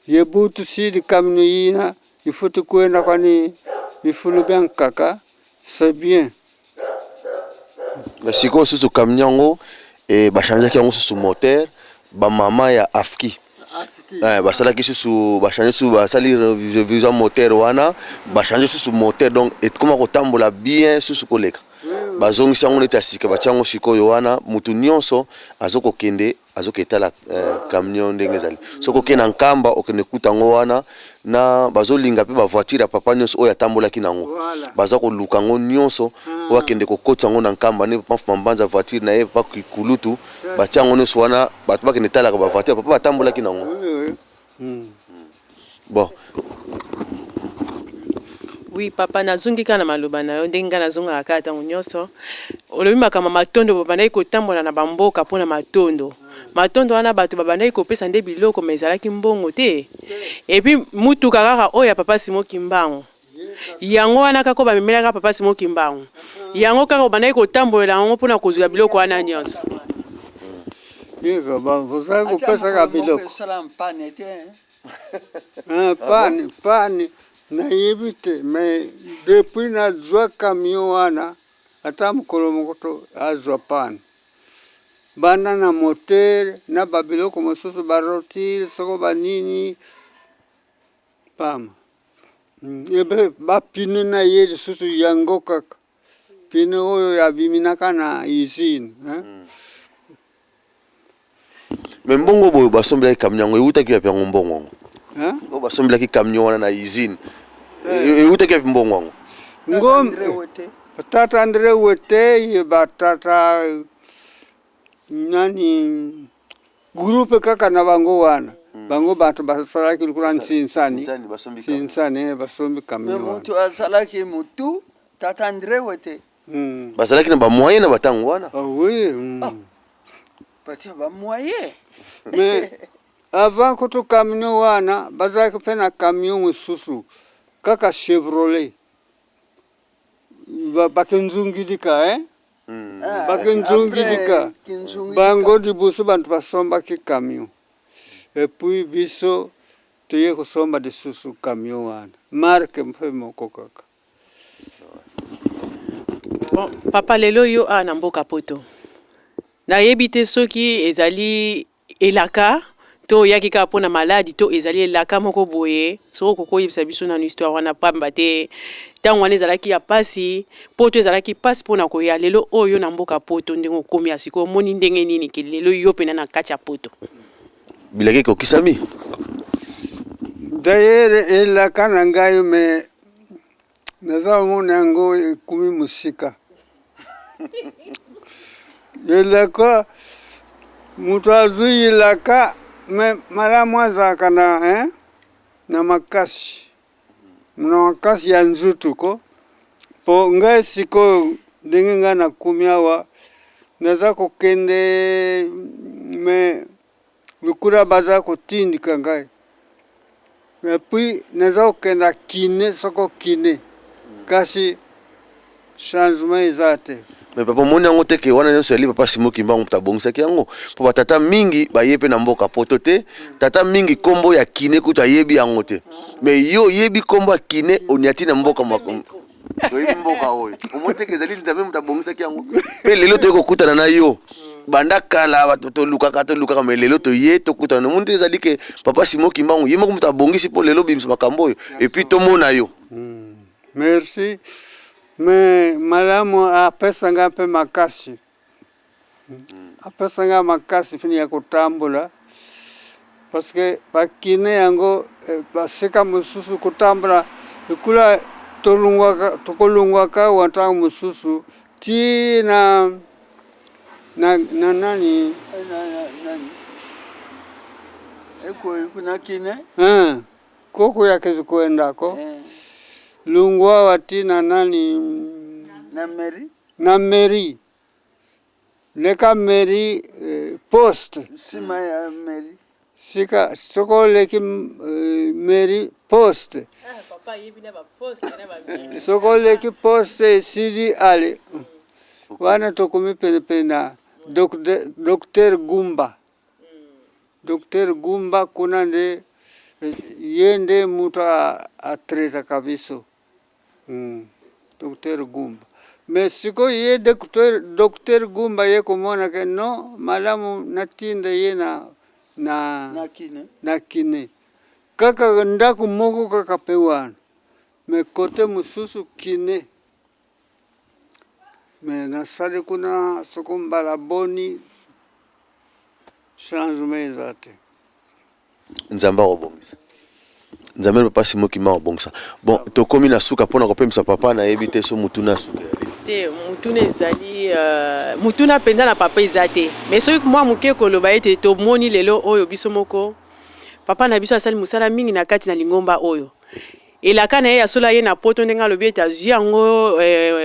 ye butu sidi camion yina ifuti kwenda kwani bifulu bya nkaka c'est bien. Mais sikoyo susu camion yango bachangeaki yango susu moteur bamama ya afki basalaki susu bachange susu basali revision moteur wana bachange susu moteur donc ekoma kotambola bien susu koleka bazongisi yango neti ya sika batia yango sikoyo wana mutu nyonso azokokende azoketala camion ndenge ezali soki okende na nkamba okende kuta yango wana na bazolinga mpe bavoiture ya papa nyonso oyo atambolaki nango baza koluka yango nyonso oyo akende kokotisa yango na nkamba nde papa Mfuma Mbanza voiture na ye papa Kikulutu batia yango nyonso wana bato bakende talaka bavoiture papa batambolaki nango. Bon. Oui papa, nazongi kaka na maloba na yo ndenge ngai nazongaka kaka ntango nyonso olobi makambo ya matondo babandaki kotambola na bamboka mpona matondo matondo wana bato babandaki kopesa nde biloko ma ezalaki mbongo te et puis mutuka kaka oyo ya papa Simon Kimbangu yango wana kaka oyo bamemelaka papa Simon Kimbangu yango kaka obandaki kotambolela yango mpona kozwa biloko wana nyonso. Yeka bazalaki kopesaka biloko esala mpane te hein? Panne panne nayebi te mais depuis nazwa camion wana ata mokolo moko to azwa panne banda na moteur na babiloko mosusu barotile soko banini pama ebe bapine na ye lisusu yango kaka pine oyo abiminaka na usine hein? Mais mbongo boyo basombelaki camion yango eutaki wapi yango mbongo yango Hein? oyo basombelaki camion wana na usine eutaki wapi mbongo yango? Ngom André Wete. Tata André Wete ye batata nani groupe kaka na bango wana bango bato basalaki lokola nsinsani Nsinsani, basombi camion. Nsinsani basombi Me camion wana. mutu azalaki mutu tata André Wete. Bazalaki na bamoyen na batango wana. Ah oui. Batia bamoyen. Mais avant kutu camion wana bazalaki mpe na camion mosusu kaka Chevrolet bakinzungilika eh? Ah, Bakinzungilika. après, Kinzungilika. Bango liboso bantu basombaki camion. Et puis biso toye kosomba lisusu camion wana marque mpe moko kaka. Bon, papa lelo yo awa na mboka poto nayebi te soki ezali elaka to oyaki kaka mpo na maladi to ezali elaka moko boye. Soki okoki koyebisa biso nanu histoire wana, pamba te ntango wana ezalaki ya pasi, poto ezalaki pasi mpo na koya. Lelo oyo na mboka poto ndenge okomi ya sikoyo, omoni ndenge nini ke lelo yo mpena na kati ya poto? Bilaka ekokisami. D'ailleurs elaka na ngai me naza komona yango ekomi mosika. Elaka moto azwi elaka me malamu azalaka na hein, na makasi na makasi ya nzutu ko po ngai sikoyo ndenge ngai nakomi awa naza kokende me lokola baza kotindika ngai et puis naza kokenda kine soko kine kasi changement eza te. Mais papa, omoni yango te ke wana nyonso yali papa Simon Kimbangu moto abongisaki yango? Mpo batata mingi baye mpe na mboka poto te. Tata mingi nkombo ya kine kutu ayebi yango te, mais yo oyebi nkombo ya kine, oniati na mboka oyebi mboka oyo. Omoni te ke ezali Nzambe moto abongisaki yango? Mpe lelo toye kokutana na yo. Banda kala bato tolukaka tolukaka, mais lelo toye tokutana. Omoni te ezali ke papa Simon Kimbangu ye moko moto abongisi mpo lelo obimisa makambo oyo et puis tomona yo? Merci. Me malamu apesa ngai mpe makasi, apesa ngai makasi fini ya kotambola, parce que bakine yango basika mosusu kotambola lokola tolongwaka tokolongwaka awa ntango mosusu ti na na, na nani. Ekoyi kuna kine. Koko ya kezi kuendako lungwa awa ti na nani. Na mairie. Na mairie leka mairie poste. Sima ya mairie. Sika soki oleki mairie poste. Soki oleki poste esili ale wana tokomi penepene na docteur Gumba. Docteur Gumba kuna nde ye nde mutu atraitaka biso Docteur Gumba. Mais sikoyo ye docteur Gumba ye komona ke non, malamu natinda ye na na kine kaka ndako moko kaka pe wana, mais kote mosusu kine. Mais nasali kuna soko mbala boni, changement eza te. Nzambe akobongisa. Nzambe papa Simon Kimbangu akobongisa. Bon, tokomi na suka mpona kopemisa papa. Nayebi te so mutuna suka. Te, mutuna ezali mutuna mpenza na papa eza te, mais soki mwa moke koloba ete tomoni lelo oyo biso moko papa na biso asali mosala mingi na kati na lingomba oyo. Elaka na ye ya solo aye na poto, ndenge alobi ete azwi yango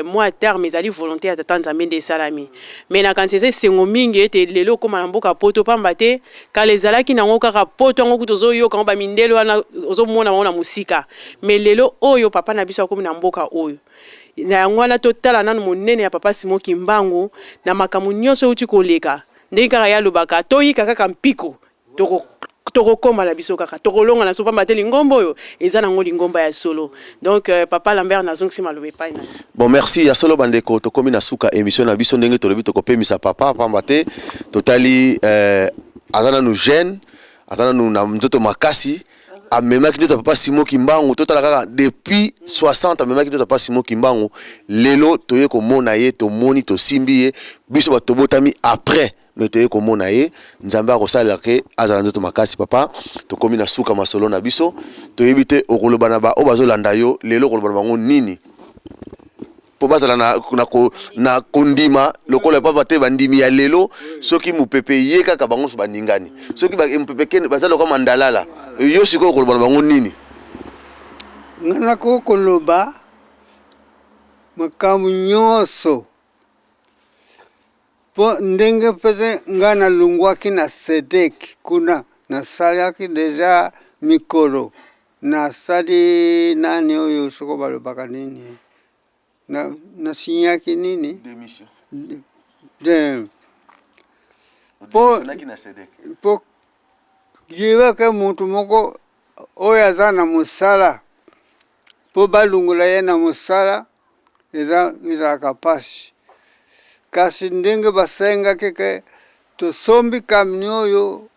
mwa terme, ezali volonté ya tata Nzambe nde esalami. Mais nakanisi eza esengo mingi ete lelo okóma na mboka poto, pamba te kala ezalaki nango kaka poto yango kutu ozoyoka yango bamindele wana, ozomona bango na mosika. Mais lelo oyo papa na biso akomi na mboka oyo. Na yango wana totala nanu monene ya papa Simon Kimbangu na makambo nyonso euti koleka. Ndenge kaka ye alobaka, toyika kaka mpiko, tokokoma na biso kaka, tokolonga na biso, pamba te lingomba oyo eza nango lingomba ya solo. Donc papa Lambert, nazongisi maloba epai na. Bon, merci. Ya solo bandeko, tokomi na suka émission na biso. Ndenge tolobi, tokopemisa papa, pamba te totali aza nanu jeune, aza nanu na nzoto makasi. Amemaki nzoto ya papa Simon Kimbangu. Totala kaka depuis 60 amemaki nzoto ya papa Simon Kimbangu. Lelo toye komona ye, tomoni, tosimbi ye. Biso bato tobotami après, mais toye komona ye. Nzambe akosalela ke azala nzoto makasi. Papa, tokomi na suka masolo na biso. Toyebi te okoloba na ba oyo bazolanda yo lelo, okoloba na bango nini mpo bazala na kondima lokola papa te? Bandimi ya lelo, soki mopepe ye kaka, bango nyonso baningani. Soki mopepe kende, baza lokola mandalala. Yo sikoyo okoloba na bango nini? Nga nakoki koloba makambo nyonso mpo ndenge mpenza ngai nalongwaki na SEDEC kuna, nasalaki deja mikolo, nasali nani oyo soko balobaka nini, nasinyaki nini de mpo Yebaka moto moko oyo aza na mosala mpo balongola ye na mosala eza ezalaka mpasi. Kasi ndenge basengaki ke tosombi camion oyo,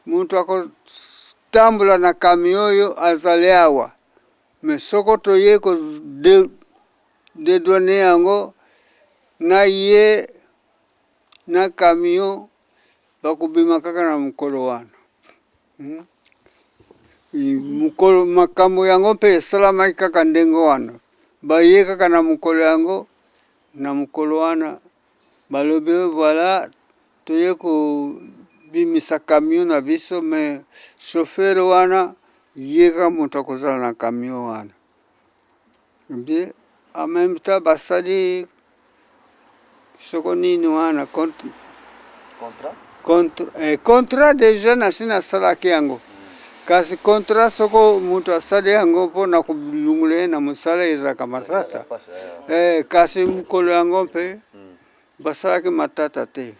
moto akotambola na camion oyo azali awa, mais soko toye ko dedouaner yango na ye na camion bakobima kaka na mokolo wana. Hmm? Mokolo makambo yango mpe esalamaki kaka ndenge wana, baye kaka na mokolo yango, na mokolo wana balobi voilà toye kobimisa camion na biso, mais chauffeur wana ye kaka moto akozala na camion wana. Bien, en même temps basali soko nini wana contre Contrat? Contre, eh, contrat deja nasi nasalaki yango kasi contrat soko moto asali yango mpo na kolongola ye na mosala ezalaka matata eh, kasi mokolo yango mpe basalaki matata te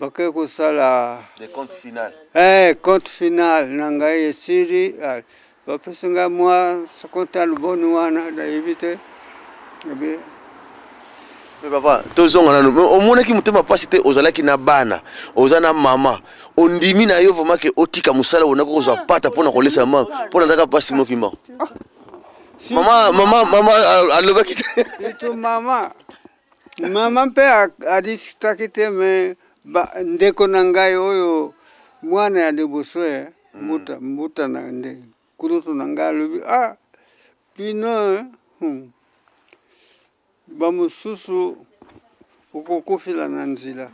Bake kosala Le compte final. Eh, compte final na ngai esili ah, bapesi ngai mwa compte ya luboni wana nayebi te Ebi- Mais papa, tozonga nanu. Mais omonaki motema mpasi te ozalaki na bana, oza na mama. Ondimi na yo vraiment ke otika mosala onaki kozwa pata mpo na kolesa mama, mpo na ndaka mpasi mokima. Mama, mama, mama alobaki te. Surtout mama Mama mpe adiskutaki te me ba ndeko na ngai oyo mwana ya liboso eh, mbuta mbuta na nde kulutu na ngai alobi ah bino eh, Bamosusu okokufela na nzela.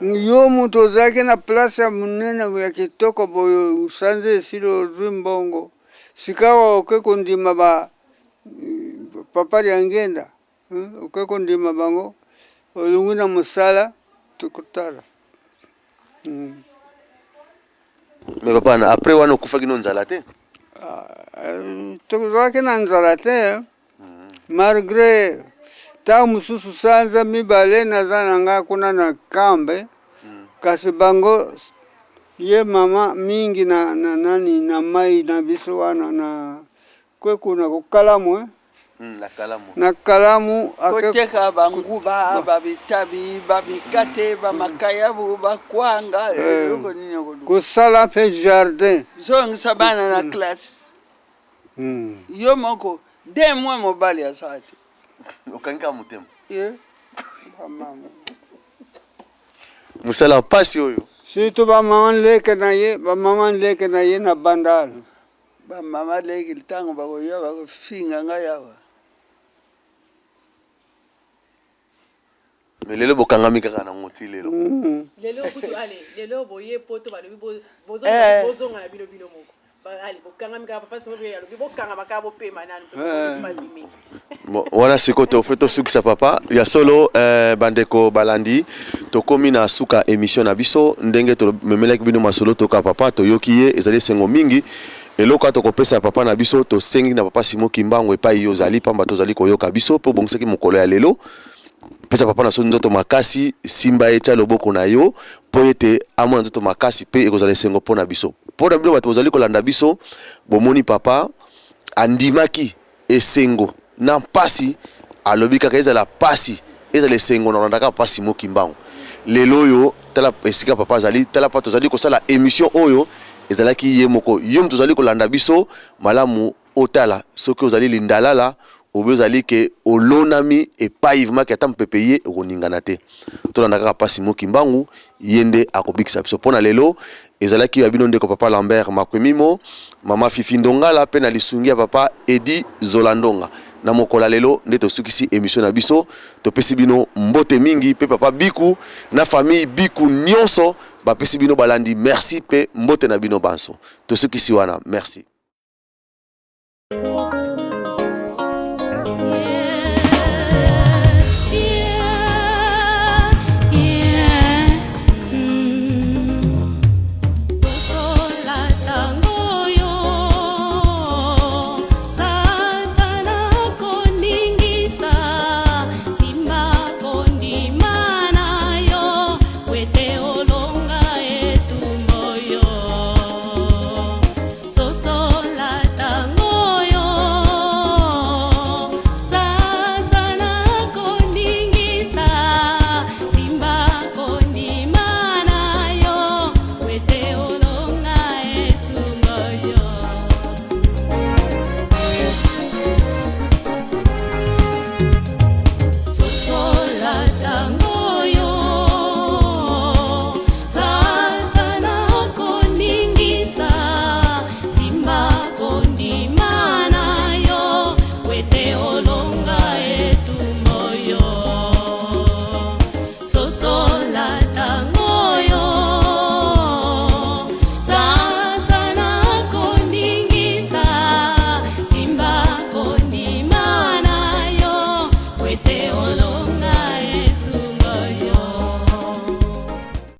Yo moto ozalaki na place ya monene ya kitoko boye, sanza esili ozwi mbongo, sikawa oke kondima ba papa Diangienda, oke kondima bango, olongwi na mosala, tokotala. Mais papa, après wana okufaki no nzala te? Tozalaki na nzala te. Malgre ntango mosusu sanza mibale naza na ngai kuna na kambe, kasi bango ye mama mingi na, na nani na mai na biso wana na kwe kuna kokalamu eh? Na kalamu, na kalamu koteka banguba babitabi bamikate bamakayabu bakwanga eloko nini okoluka kosala mpe jardin zongisa bana na classe Yo moko de moi mobali aza te. Okangi kaka motema. Ye ba mama. Mosala pasi oyo. Surtout ba mama leke na ye, ba mama leke na ye na bandal. Ba mama leki ntango bakoya bakofinga ngai awa. Mais lelo bokangami kaka nango ti lelo. Lelo kutu ale lelo boye poto balobi bozonga bozonga na bino bino moko. Ale bokangami kaka papa Simon pe alobi bokangama kaka bopema nanu pasi mingi. Bon, wana sikoyo tofe tosukisa papa ya solo eh, bandeko balandi tokomi na suka émission na biso ndenge tomemelaki bino masolo toyoka papa toyoki ye ezali esengo mingi eloko kaka tokopesa papa na biso tosengi na papa Simon Kimbangu epai yo ozali pamba tozali koyoka biso mpo obongisaki mokolo ya lelo Pesa papa na so nzoto makasi, simba ye, tia loboko na yo mpo ete amona nzoto makasi mpe ekozala esengo mpo na biso. Mpo na bino bato bozali kolanda biso, bomoni papa andimaki esengo na mpasi, alobi kaka ezala mpasi ezala esengo na kolandaka papa Simon Kimbangu. Lelo oyo tala esika papa azali, tala pa tozali kosala emission oyo ezalaki ye moko. Yo moto ozali kolanda biso malamu Otala soki ozali lindalala obi ozali ke olonami epayi vraiment ke ata mopepe ye okoningana te. Tolanda kaka pa Simon Kimbangu ye nde akobikisa biso. Pona lelo ezalaki ya bino ndeko papa Lambert Makwemimo, mama Fifi Ndongala pe na lisungi ya papa Eddy Zola Ndonga. Na mokolo ya lelo nde tosukisi emission na biso, topesi bino mbote mingi pe papa Biku na famille Biku nionso bapesi bino balandi merci pe mbote na bino banso. Tosukisi wana merci.